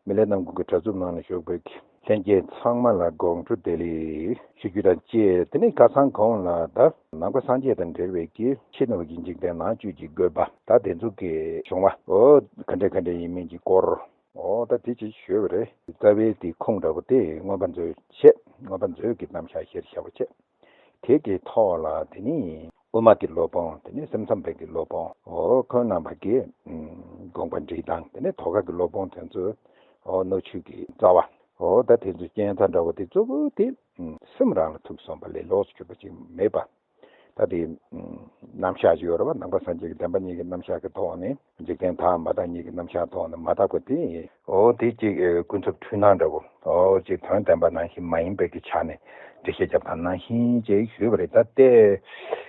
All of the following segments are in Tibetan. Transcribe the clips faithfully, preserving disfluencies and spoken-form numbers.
མི་ལས་རྣམ་ཀུན་གྱི་གྲྭ་ཚུབ་ནང་ལ་བཞུགས་པའི་ལྷན་རྒྱས་ཚང་མ་ལ་དགོང་དྲོ་བདེ་ལེགས་ཞུ་རྒྱུ་དང་བཅས། དེ་ནས་ཁ་སང་གོང་ལ་ད་ནང་པ་སངས་རྒྱས་དང་འབྲེལ་བའི་གི་ཕྱི་ནང་གི་འཇིག་རྟེན་ནང་བཅུད་ཀྱི་དགོས་པ་ད་དེ་ཚོ་གི་བྱུང་བ་འོ་ག་འདྲ་ག་འདྲ་ཡིན་མིན་གྱི་སྐོར། འོ་ད་དེ་ཅིག་ཞུས་པ་རེད། རྩ་བའི་དེ་ཁུངས་འདྲ་པོ་དེ་མངོན་པ་མཛོད་བྱས། མངོན་པ་མཛོད་ཀྱི་རྣམ་གཞག་གཞིར་བཞག་པ་བྱས། དེ་གི་ཐོག་ལ་དེ་ནི་དབུ་མ་གི་སློབ་དཔོན། དེ་ནི་སེམས་ཙམ་པའི་གི་སློབ་དཔོན། འོ་ཁོང་རྣམ་པ་གི་དགོངས་པ་འགྲེལ་སྟངས། དེ་ནི་ཐོག་ཁ་གི་སློབ་དཔོན་དེ་ཚོ་འོ་སྣོད་བཅུད་ཀྱི་རྩ་བ། འོ་ད་དེ་ཚོ་རྐྱེན་རྩ་འདྲ་པོ་དེ་གཙོ་བོ་དེ་སེམས་རང་ལ་ཐུག་སོང་བ་ལས་ལོགས་སུ་གྱུར་པ་ཅིག་མེད་པ། ད་དེ་རྣམ་གཞག་ཅིག་ཡོད་རེད་བ། ནང་པ་སངས་རྒྱས་ཀྱི་བདེན་པ་གཉིས་ཀྱི་རྣམ་གཞག་གི་ཐོག་ནས་འཇིག་རྟེན་དག་མ་དག་གཉིས་ཀྱི་རྣམ་གཞག་ཐོག་ནས་མ་དག་པ་དེ། འོ་དེ་ཅིག་ཀུན་རྫོབ་འཁྲུལ་སྣང་འདྲ་བོ། འོ་ཅིག་དོན་བདེན་པ་ནང་བཞིན་མ་ཡིན་པའི་གི་ཆ་ནས་འགྲེལ་བཤད་རྒྱབ་སྟངས་ནང་བཞིན་ཅིག་ཞུས་པ་རེད། ད་དེ་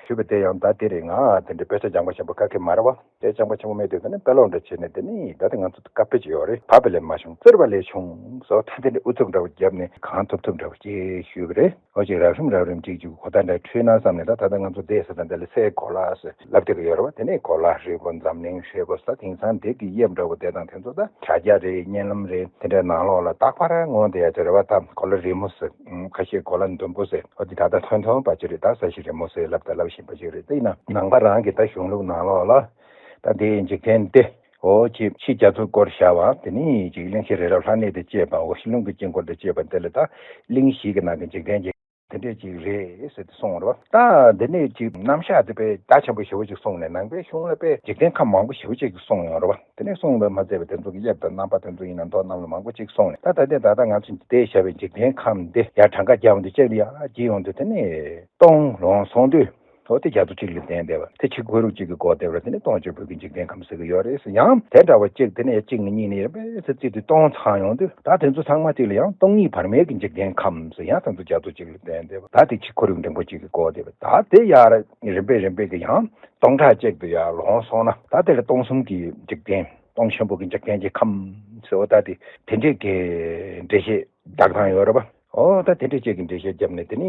ཞུས་པ་དེ་ཡང་ད་དེ་རེད། ང་དེ་འདྲའི་དཔེ་ཆ་སྦྱང་པ་ཆེན་པོ་ག་གེ་མ་རེད་བ། དེ་སྦྱང་པ་ཆེན་པོ་མེད་དུས་ད་ནི་དཔེ་ཀློག་འདྲ་བྱས་ནས་དེ་ནི་ད་དེ་ང་ཚོ་དཀའ་སྤྱད་ཅིག་ཡོད་རེད། བབ་པ་ལས་མ་བྱུང་བཙིར་བ་ལས་བྱུང་སོགས། ད་དེ་འདྲའི་ཨུ་ཚུགས་འདྲ་བོ་བརྒྱབ་ནས་གང་ཐུབ་ཐུབ་འདྲ་བོ་ཅིག་ཞུས་པ་རེད། འོ་ཅིག་རགས་རིམ་རགས་རིམ་ཅིག་ཅིག་གོ་བརྡ་འདྲ་འཕྲོད་ན་བསམ་ནས། ད་ད་ལྟ་ང་ཚོ་བསྡད་ས་དང་འདི་ལ་སའི་གོ་ལ་ཟེར་ལབ་བསྡད་ཀྱི་ཡོད་རེད་བ། དེ་ནས་གོ་ལ་ཧྲིལ་པོ་འཛམ་གླིང་ཧྲིལ་པོ་ཟེར། དེང་སང་འདི་གི་དབྱིབས་འདྲ་བོ་དེ་དང་དེ་ཚོ་ད་དྲ་རྒྱ་རེད། བརྙན་ལམ་རེད། དེ་འདྲའི་ནང་ལོགས་ལ་རྟག་པར་མངོན་བསྡད་ཡ་ཅིག་རེད་བ། ད་གོ་ལ་རིལ་མོ་ཟེར། ཁ་ཤས་གོ་ལ་ཟླུམ་པོ་ཟེར། འོ་དེ་ད་ལྟ་ཐོན་ཐོན་པ་ཅིག་རེད། ད་ས་གཞི་རིལ་མོ་ཟེར་ལབ་ད་ལབ་བཞིན་པ་ཅིག་རེད། དེ་ཡིན་ན་ནང་པ་རང་གི་ད་གཞུང་ལུགས་ནང་ལོགས་ལ་ད་འདི་འཇིག་རྟེན་འདི། འོ་ཅིག་ཕྱི་རྒྱ་མཚོའི་སྐོར་བཞག་པ་དེ་ནི་ཅིག་གླིང་བཞི་རི་རབ་ལྷ་གནས་དང་བཅས་པ། འོ་ཤིང་ལུང་གི་དཀྱིལ་འཁོར་དང་བཅས་པ་དེ་ལ་ད་གླིང་བཞི་གི་ནང་གི་འཇིག་རྟེན་ཅིག་དེ་འདྲས་ཅིག་རེད་ཟེར་ཏེ་གསུངས་པ་རེད་བ། ད་འདི་ནས་ཅིག་རྣམ་གཞག་དེ་དཔེ་རྒྱ་ཆེན་པོ་ཞེ་པོ་ཅིག་གསུངས་ནས། ནང་པའི་གཞུང་ལ་དཔེ་འཇིག་རྟེན་ཁམས་མང་པོ་ཞེ་པོ་ཅིག་གསུངས་ཡོད་རེད་བ། དེ་ནས་གསུངས་པ་མ་ཚད་པ་དེ་ཚོ་གི་དབྱིབས་དང་རྣམ་པ་དེ་ཚོ་ཡིན་ན་མདོ་རྣམས་ལ་མང་པོ་ཅིག་གསུངས་ནས། ད་ད་ལྟའི་ད་ལྟ་ང་ཚོས་འདི་བཤད་པའི་འཇིག་རྟེན་ཁམས་འདི་ཡར་གྲངས་ཀ་བརྒྱབ་འདི་ཅིག་ལ་ཡར་བགྱིས་ཡོང་དུས་དེ་ནས་སྟོང་ལོངས་སོང་དུས། འོ་དེ་རྒྱ་མཚོ་གཅིག་ལ་བརྟེན་བསྡད་པ་དེ་ཕྱི་ཁོར་ཡུག་གཅིག་གི་སྐོར་བསྡད་པ་དེ་ནི་སྟོང་གཅིག་པོ་གི་འཇིག་རྟེན་ཁམས་ཟེར་གི་ཡོད་རེད་ཟེར། ཡང་དེ་འདྲ་བ་གཅིག་དེ་ནས་གཅིག་ནས་གཉིས་ནས་ཡར་དཔེ་ཚེ་བརྩིས་དུས་སྟོང་ཚང་ཡོང་དུས། ད་དེ་ཚོ་ཚང་མ་གཅིག་ལ་ཡང་སྟོང་ཉིད་བར་མའི་གི་འཇིག་རྟེན་ཁམས་ཟེར། ཡང་དེ་ཚོ་རྒྱ་མཚོ་གཅིག་ལ་བརྟེན་བསྡད་པ། ད་དེ་ཕྱི་ཁོར་ཡུག་འབྲིང་པོ་གཅིག་གི་སྐོར་བསྡད་པ། ད་དེ་ཡར་རིམ་པས་རིམ་པས་ཀྱི་ཡང་སྟོང་ཕྲག་གཅིག་ཏུ་ཡར་ལོངས་སོང་ན། ད་དེ་ལ་སྟོང་གསུམ་གྱི་འཇིག་རྟེན། སྟོང་ཆེན་པོ་གི་འཇིག་རྟེན་གྱི་ཁམས་ཟེར་བ། ད་དེ་དེ་འདྲས་ཀྱི་འགྲེལ་བཤད་རྒྱག་སྟངས་ཡོད་རེད་པ། ཨོ་ད་དེ་འདྲས་ཅིག་གི་འགྲེལ་བཤད་བརྒྱབ་ནས། དེ་ནི་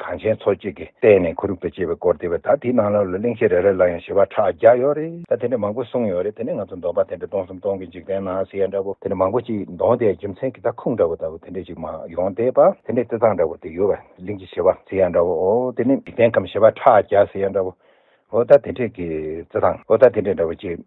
གངས་ཆེན་མཚོ་སྐྱེས་ཀྱི་བརྟེན་ནས་ཁོར་ཡུག་དང་བཅས་པའི་སྐོར་བསྡད་པ། ད་དེའི་ནང་ལོགས་ལ་གླིང་བཞི་རེ་རེ་ལ་ཡང་བྱེ་བ་ཕྲག་བརྒྱ་ཡོད་རེད། ད་དེ་འདྲ་མང་པོ་གསུངས་ཡོད་རེད། དེ་ནས་ང་ཚོ་འདོམས་པ་དེ་འདྲ་སྟོང་གསུམ་སྟོང་གི་འཇིག་རྟེན་ནང་ཟེར་ཡ་འདྲ་པོ། དེ་འདྲ་མང་པོ་ཅིག་འདོམས་བསྡད་རྒྱུ་མཚན་གྱི་ད་ཁུངས་འདྲ་པོ་ལྟ་བུ་དེ་འདྲ་ཅིག་མར་ཡོང་བསྡད་པ། དེ་འདྲའི་རྩི་སྟངས་འདྲ་པོ་དེ་ཡོད་པ། གླིང་བཞི་བྱེ་བ་ཟེར་ཡ་འདྲ་པོ། ཨོ་དེ་ནི་འཇིག་རྟེན་ཁམས་བྱེ་བ་ཕྲག་བརྒྱ་ཟེར་ཡ་འདྲ་པོ། ཨོ་ད་དེ་འདྲས་ཀྱི་རྩི་སྟངས། ཨོ་ད་དེ་འདྲས་འདྲ་པོ་ཅིག་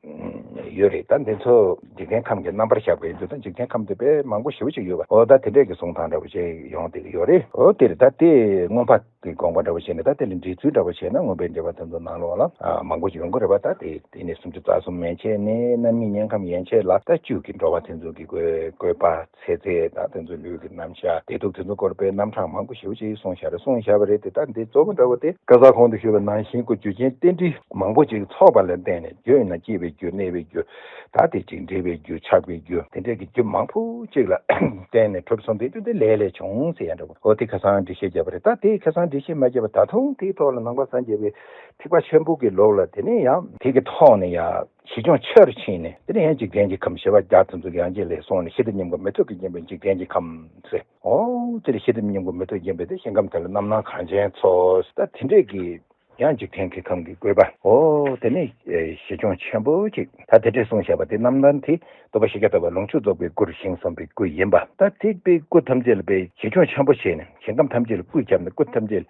ཡོད་རེད། ད་འདི་ཚོ་འཇིག་རྟེན་ཁམས་ཀྱི་རྣམ་པར་བཞག་པ་ཡིན་དུས། ད་འཇིག་རྟེན་ཁམས་དེ་དཔེ་མང་པོ་ཞེ་པོ་ཅིག་ཡོད་པ། ཨོ་ད་དེ་འདྲས་ཀྱི་གསུང་སྟངས་འདྲ་པོ་ཅིག་ཡོང་བསྡད་ཀྱི་ཡོད་རེད། ཨོ་དེ་རེད། ད་དེ་མངོན་པ་གི་དགོངས་པ་འདྲ་པོ་བྱས་ནས། ད་དེ་ལ་འགྲེལ་ཚུལ་འདྲ་པོ་བྱས་ན། མངོན་པའི་འགྲེལ་པ་དེ་ཚོ་ནང་ལོགས་ལ་ཨ་མང་པོ་ཅིག་ཡོང་གི་རེད་པ། ད་དེ་དེ་ནས་སུམ་ཅུ་རྩ་གསུམ་མན་ཆད་ནས་རྣམ་སྨིན་དབྱེན་ཁམས་ཡན་ཆད་ལ། ད་བཅུད་ཀྱི་འགྲོ་བ་དེ་ཚོ་གི་བཀོད་བཀོད་པ། ཚེ་ཚད། ད་དེ་ཚོ་ལུས་ཀྱི་རྣམ་གཞག། བདེ་སྡུག་དེ་ཚོ་སྐོར་དཔེ་རྣམ་གྲངས་མང་པོ་ཞེ་པོ་ཅིག་གསུངས་བཞག་རེད། གསུངས་བཞག་པ་རེད་དེ། ད་འདི་གཙོ་བོ་འདྲ་པོ་དེ་ཁ་སང་གོང་དུ་ཞུས་པ་ནང་བཞིན་ཀོ་རྒྱུ་རྐྱེན་རྟེན་འབྲེལ་མང་པོ་ཅིག་ཚོགས་པ་ལ་བརྟེན་ནས། རྒྱུ་ཡིན་ན་སྐྱེས་པའི་རྒྱུ། གནས་པའི་རྒྱུ། ད་དེ་ཅིག་འབྲེལ་བའི་རྒྱུ། ཆགས་པའི་རྒྱུ། དེ་འདྲས་ཀྱི་རྒྱུ་མང་པོ་ཅིག་ལ་བརྟེན་ནས་གྲུབ་སོང་། དེ་རྒྱུ་དེ་ལས་ལས་བྱུང་ཟེར་ཡ་འདྲ་པོ། འོ་དེ་ཁ་སང་འགྲེལ་བཤད་བརྒྱབ་པ་རེད། ད་དེ་ཁ་སང་འགྲེལ་བཤད་མ་བརྒྱབ་པ། ད་དུང་དེའི་ཐོག་ལ་ནང་པ་སངས་རྒྱས་པའི་ཐེག་པ་ཆེན་པོ་གི་ལུགས་ལ། དེ་ནས་ཡང་དེ་གི་ཐོག་ནས་ཡང་བྱེ་སྐྱོང་ཆེ་རུ་ཕྱིན་ནས། དེ་ནས་ཡང་འཇིག་རྟེན་གྱི་ཁམས་བྱེ་བ་བརྒྱ་དེ་ཚོ་གི་ཡང་རྗེས་ལ་སོང་ནས། ཤེས་སྒྲིབ་གཉིས་པོ་མི་ཐོགས་ཀྱིས་བརྒྱན་པའི་འཇིག་རྟེན་གྱི་ཁམས་ཟེར། ཨོ་དེ་ལ་ཤེས་སྒྲིབ་གཉིས་པོ་མི་ཐོགས་བརྒྱན་པའི་དེ་ཞིང་ཁམས་དེ་ལ་རྣམ་སྣང་གངས་ཆེན་མཚོ། ད་དེ་འདྲས་ཀྱི་ཡང་འཇིག་རྟེན་གྱི་ཁམས་ཀྱི་བཀོད་པ། ཨོ་དེ་ནས་ཨེ་བྱེ་སྐྱོང་ཆེན་པོ་ཅིག་ད་དེ་འདྲས་གསུངས་བཞག་པ་དེ། རྣམ་སྣང་དེ་སྟོན་པ་ཤཱཀྱ་ཐུབ་པ་ལོངས་སྤྱོད་རྫོགས་པའི་སྐུར་བཞེངས་སོང་བའི་སྐུ་ཡིན་པ། ད་དེ་པའི་སྐུ་ཐམས་ཅད་ལ་དཔེ་བྱེ་སྐྱོང་ཆེན་པོ་བྱས་ནས། ཞིང་ཁམས་ཐམས་ཅད་ལ་སྐུ་བརྒྱབ་ནས། སྐུ་ཐམས་ཅད་ལ་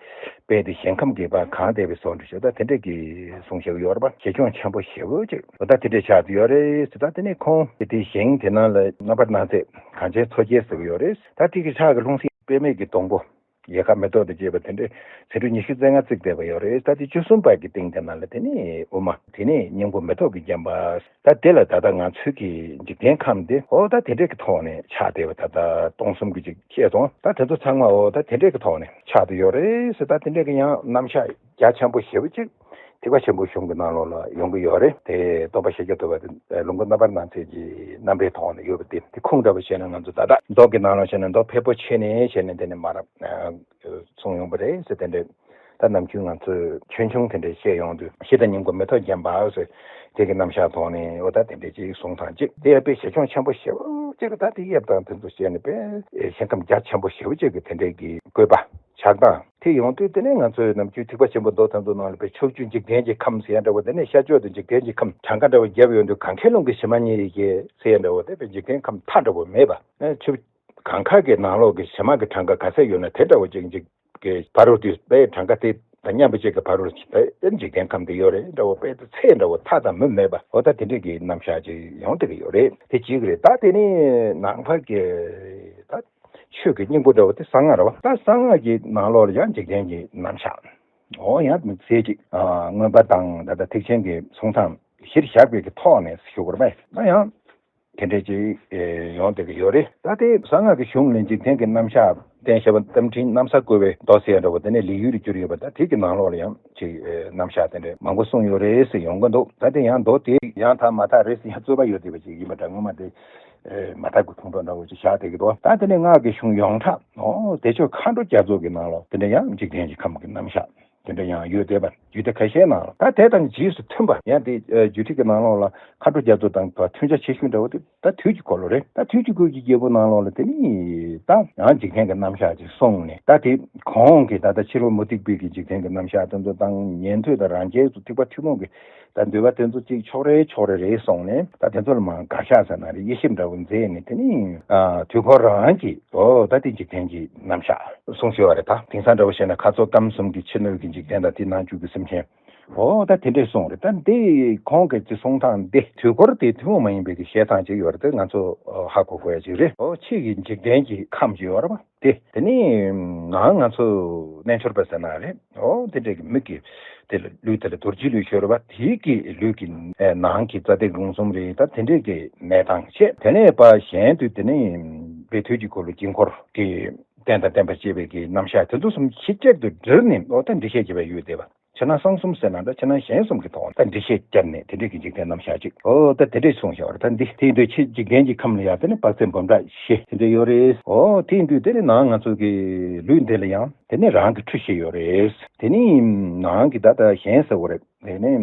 དཔེ་དེ་ཞིང་ཁམས་ཀྱི་བ་གང་བསྡད་པའི་བཟོ་འདྲ་ཞིག་ད་དེ་འདྲས་ཀྱི་གསུངས་བཞག་ཡོད་རེད་པ། བྱེ་སྐྱོང་ཆེན་པོ་ཞེ་པོ་ཅིག་འོ་ད་དེ་འདྲས་ཆགས་ཏེ་ཡོད་རེད་ཟེར། ད་དེ་ནས་ཁོང་གི་དེ་ཞིང་དེ་ནང་ལ་རྣམ་པར་སྣང་མཛད་གངས་ཆེན་མཚོ་རྒྱལ་ཟེར་གྱི་ཡོད་རེད། ད་དེ་གི་ཕྱག་གི་ལྷུང་བཟེད་པདྨའི་གི་སྡོང་པོ། ཡལ་ག་མེ་ཏོག་དང་བཅས་པ་དེ་འདྲའི་ཟེའུ་འབྲུ་ཉི་ཤུ་རྩ་ལྔ་བརྩིགས་བསྡད་པ་ཡོད་རེད། ད་དེ་བཅུ་གསུམ་པ་གི་སྟེང་དེ་ནང་ལ་དེ་ནི་དབུ་མ། དེ་ནི་སྙིང་པོ་མེ་ཏོག་གིས་བརྒྱན་པ། ད་དེ་ལ་ད་ལྟ་ང་ཚོའི་གི་འཇིག་རྟེན་ཁམས་དེ། འོ་ད་དེ་འདྲའི་གི་ཐོག་ནས་ཆགས་བསྡད་པ། ད་ལྟ་སྟོང་གསུམ་གྱི་ཅིག་བཤད་སོང་། ད་དེ་ཚོ་ཚང་མ་འོ་ད་དེ་འདྲའི་གི་ཐོག་ནས་ཆགས་བསྡད་ཡོད་རེད་ཟེར། ད་དེ་འདྲའི་གི་ཡང་རྣམ་གཞག་རྒྱ་ཆེན་པོ་ཞེ་པོ་ཅིག་ཐེག་པ་ཆེན་པོའི་གཞུང་གི་ནང་ལོགས་ལ་ཡོང་གི་ཡོད་རེད་དེ། སྟོན་པ་ཤཱཀྱ་ཐུབ་པ་དེ་ལུང་དཀར་རྣམ་པར་སྣང་མཛད་ཀྱི་རྣམ་པའི་ཐོག་ནས་ཡོད་པ་དེ། དེ་ཁུངས་འདྲ་པོ་བྱས་ན། ང་ཚོ་ད་ལྟ་མདོ་གི་ནང་ལ་བྱས་ན་མདོ་ཕལ་པོ་ཆེ་ནས་བྱས་ནས་དེ་ནས་མར་གསུངས་ཡོང་པ་རེད་ཟེར། དེ་འདྲའི་ད་ནམ་རྒྱུན་ང་ཚོས་ཆོས་འབྱུང་དེ་འདྲའི་བཤད་ཡོང་དུས། གཞི་དང་སྙིང་པོ་མེ་ཏོག་བརྒྱན་པ་ཟེར། དེ་གི་རྣམ་གཞག་ཐོག་ནས་འོ་ད་དེ་འདྲའི་ཅིག་གསུང་སྟངས་ཅིག་དེ་ཡང་དཔེ་བྱེ་སྐྱོང་ཆེན་པོ་ཞེ་པོ་ཅིག་ད་དེ་དབྱིབས་དང་དེ་ཚོ་བཤད་ནས། དཔེ་ཞིང་ཁམས་རྒྱ་ཆེན་པོ་ཞེ་པོ་ཅིག་གི་དེ་འདྲའི་གི་བཀོད་པ། ཆགས་སྟངས་དེ་ཡོང་དུས། དེ་ནས་ང་ཚོའི་ནམ་རྒྱུན་ཐེག་པ་ཆེན་པོ་མདོ་དེ་ཚོ་ནང་ལ་པའི་ཕྱོགས་བཅུ་འཇིག་རྟེན་གྱི་ཁམས་ཟེར་ཡ་འདྲ་བོ། དེ་ནས་ཤར་ཕྱོགས་དུ་འཇིག་རྟེན་གྱི་ཁམས། གྲངས་ཀ་འདྲ་བོ་བརྒྱབ་ཡོང་དུས། གང་ཁའི་ཀླུང་གི་གཞི་མ་ཉིད་ཀྱི་ཟེར་ཡ་འདྲ་བོ། དེ་པའི་འཇིག་རྟེན་ཁམས་མཐའ་འདྲ་བོ་མེད་པ། ཨ་ཆུ་གང་ཁ་གི་ནང་ལོགས་ཀྱི་གཞི་མ་གི་གྲངས་ཀ་ག་ཚད་ཡོད་ན་དེ་འདྲ་བོ་ཅིག་ཅིག་གི་ཕ་རོལ་དུ་པའི་གྲངས་ཀ་དེ་དང་མཉམ་པ་ཅིག་གི་ཕ་རོལ་དུ་པའི་འཇིག་རྟེན་ཁམས་དེ་ཡོད་རེད་འདྲ་བོ། པའི་ཚད་འདྲ་བོ་མཐའ་དང་མུ་མེད་པ། འོ་ད་དེ་འདྲ་གི་རྣམ་གཞག་ཅིག་ཡོང་བསྡད་ཀྱི་ཡོད་རེད། དེ་གཅིག་རེད། ད་དེ་ནས་ནང་པ་གི་ད་ཆོས་ཀྱི་སྙིང་པོ་འདྲ་བོ་དེ་གསང་སྔགས་རེད་བ། ད་གསང་སྔགས་ཀྱི་ནང་ལོགས་ལ་ཡང་འཇིག་རྟེན་གྱི་རྣམ་གཞག་འོ་ཡང་དམིགས་བསལ་ཅིག་ཨ་མངོན་པ་དང་ད་ལྟ་ཐེག་ཆེན་གྱི་གསུང་སྟངས་གཞིར་བཞག་པའི་གི་ཐོག་ནས་ཞུ་དགོས་རེད་པས། ད་ཡང་དེ་འདྲ་ཅིག་ཨེ་ཡོང་བསྡད་ཀྱི་ཡོད་རེད། ད་དེ་གསང་སྔགས་ཀྱི་གཞུང་ལས་འཇིག་རྟེན་གྱི་རྣམ་གཞག་བསྟན་བྱ་བ་རྟ་མགྲིན་ནམ་བཟའ་བཀོད་པའི་མདོ་ཟེར་ཡ་འདྲ་བོ་དེ་ནས་ལེའུ་རུ་གྱུར་ཡོད་པ། ད་དེ་གི་ནང་ལོགས་ལ་ཡང་ཅིག་ཨེ་རྣམ་གཞག་དེ་འདྲ་མང་པོ་གསུངས་ཡོད་རེད་ཟེར་ཡོང་གི་འདུག་ད་དེ་ཡང་མདོ་དེ་ཡང་དག་མ་དག་རེད་ཟེར་ཡང་རྩོད་པ་ཡོད་བསྡད་པ་ཅིག་ཡིན་པ་འདྲ། སྔོན་མ་དེ་ཨེ་མ་དག་གི་ཁུངས་དོན་འདྲ་བོ་ཅིག་བཞག་བསྡད་ཀྱི་འདུག་ད་དེ་ནས་སྔགས་ཀྱི་གཞུང་ཡོངས་གྲགས་འོ་བདེ་མཆོག་མཁའ་འགྲོ་རྒྱ་མཚོ་གི་ནང་ལོགས་དེ་འདྲ་ཡང་འཇིག་རྟེན་གྱི་ཁམས་ཀྱི་རྣམ་གཞག་དེ་འདྲ་ཡང་ཡོད་བསྡད་པ། རྒྱུད་སྡེ་ཁ་ཤས་ནང་ལ་ད་དེ་དང་རྗེས་སུ་མཐུན་པ་ཡང་དེ་ཨ་རྒྱུད་ཁྲིད་ཀྱི་ནང་ལོགས་ལ་མཁའ་འགྲོ་རྒྱ་མཚོ་དང་དུས་མཐུན་ཆ་ཆེ་ཤོས་འདྲ་བོ་དེ་ད་དུས་ཀྱི་འཁོར་ལོ་རེད། ད་དུས་ཀྱི་འཁོར་ལོ་གི་རྒྱལ་པོ་ནང་ལོགས་ལ་དེ་ནི་ད་ཡང་འཇིག་རྟེན་གྱི་རྣམ་གཞག་ཅིག་གསུངས་ནས། ད་དེ་གོང་གི་ད་ལྟ་ཕྱི་རོལ་མུ་སྟེགས་པའི་གི་འཇིག་རྟེན་གྱི་རྣམ་གཞག་དེ་ཚོ་དང་ཉན་ཐོས་དང་རང་རྒྱལ་ཚོ་ཐེག་པ་ཐུན་མོང་གི་ད་འདུལ་བ་དེ་ཚོ་གཅིག་ཕྱོགས་རེ་ཕྱོགས་རེ་རེ་སོང་ནས། ད་དེ་ཚོ་ལ་མར་དགག་བཞག་ཟེར་ན་རེད། དབྱེ་ཞིབ་འདྲ་བོ་མཛད་ནས། དེ་ནི་ཨ་དུས་འཁོར་རང་གི་འོ་ད་དེ་འཇིག་རྟེན་གྱི་རྣམ་གཞག་གསུངས་ཡོད་རེད། ད་དེང་སང་འདྲ་བོ་བཤད་ན་མཁའ་མཚོ་སྐམ་གསུམ་གྱི་ཕྱི་སྣོད་ཀྱི་འཇིག་རྟེན་དང་དེ་ནང་བཅུད་ཀྱི་སེམས་ཅན། འོ་ད་དེ་འདྲས་གསུངས་རེད། ད་འདི་ཁོང་གི་ཅི་གསུང་སྟངས་འདི་དུས་འཁོར་དེ་ཐུན་མོང་མ་ཡིན་པའི་གི་བཤད་སྟངས་ཅིག་ཡོད་རེད། དེ་ང་ཚོ་ཧ་གོ་དགོས་ཡ་ཅིག་རེད། འོ་ཕྱི་གི་འཇིག་རྟེན་གྱི་ཁམས་ཅིག་ཡོད་རེད་པ། དེ་དེ་ནི་ནང་ང་ཚོ་རྣལ་འབྱོར་པ་ཟེར་ན་རེད། འོ་དེ་འདྲས་ཀྱི་མི་གི་དེ་ལ་ལུས་དེ་ལ་རྡོ་རྗེ་ལུས་ཤོར་བ་དེ་གི་ལུས་ཀྱི་ནང་གི་རྩ་ཐིག་རླུང་གསུམ་རེད། ད་དེ་འདྲས་ཀྱི་གནས་སྟངས་བཤད། དེ་ནས་པ་གཞན་དུ་དེ་ནི་པའི་དུས་ཀྱི་འཁོར་ལོ་དཀྱིལ་འཁོར་གྱི་རྟེན་དང་བརྟེན་པར་བཅས་པའི་གི་རྣམ་གཞག་དེ་ཚོ་གསུམ་ཆེད་བཅད་དུ་དྲིལ་ནས་འོ་ད་འགྲེལ་བཤད་བྱེད་པ་ཡོད་བསྡད་པ། ཕྱི་ནང་གསང་གསུམ་ཟེར་ན་འདྲ། ཕྱི་ནང་གཞན་གསུམ་གྱི་ཐོག་ད་འགྲེལ་བཤད་བརྒྱབ་ནས་དེ་འདྲས་ཀྱི་འཇིག་རྟེན་རྣམ་གཞག་ཅིག་འོ་ད་དེ་འདྲས་གསུངས་བཞག་པ་རེད། ད་འདི་དེ་འདྲས་ཕྱི་འཇིག་རྟེན་གྱི་ཁམས་ལ་ཡང་དེ་ནི་དཔག་ཚད་འབུམ་ཕྲག་བཞི་དེ་འདྲས་ཡོད་རེད། འོ་དེ་ཡིན་དུས་དེ་ནི་ནང་ང་ཚོ་གི་ལུས་འདི་ལ་ཡང་དེ་ནི་རང་གི་འཁྲུལ་ཤེས་ཡོད་རེད། དེ་ནི་ནང་གི་ད་ལྟ་གཞན་ཟེར་བ་རེད། དེ་ནི་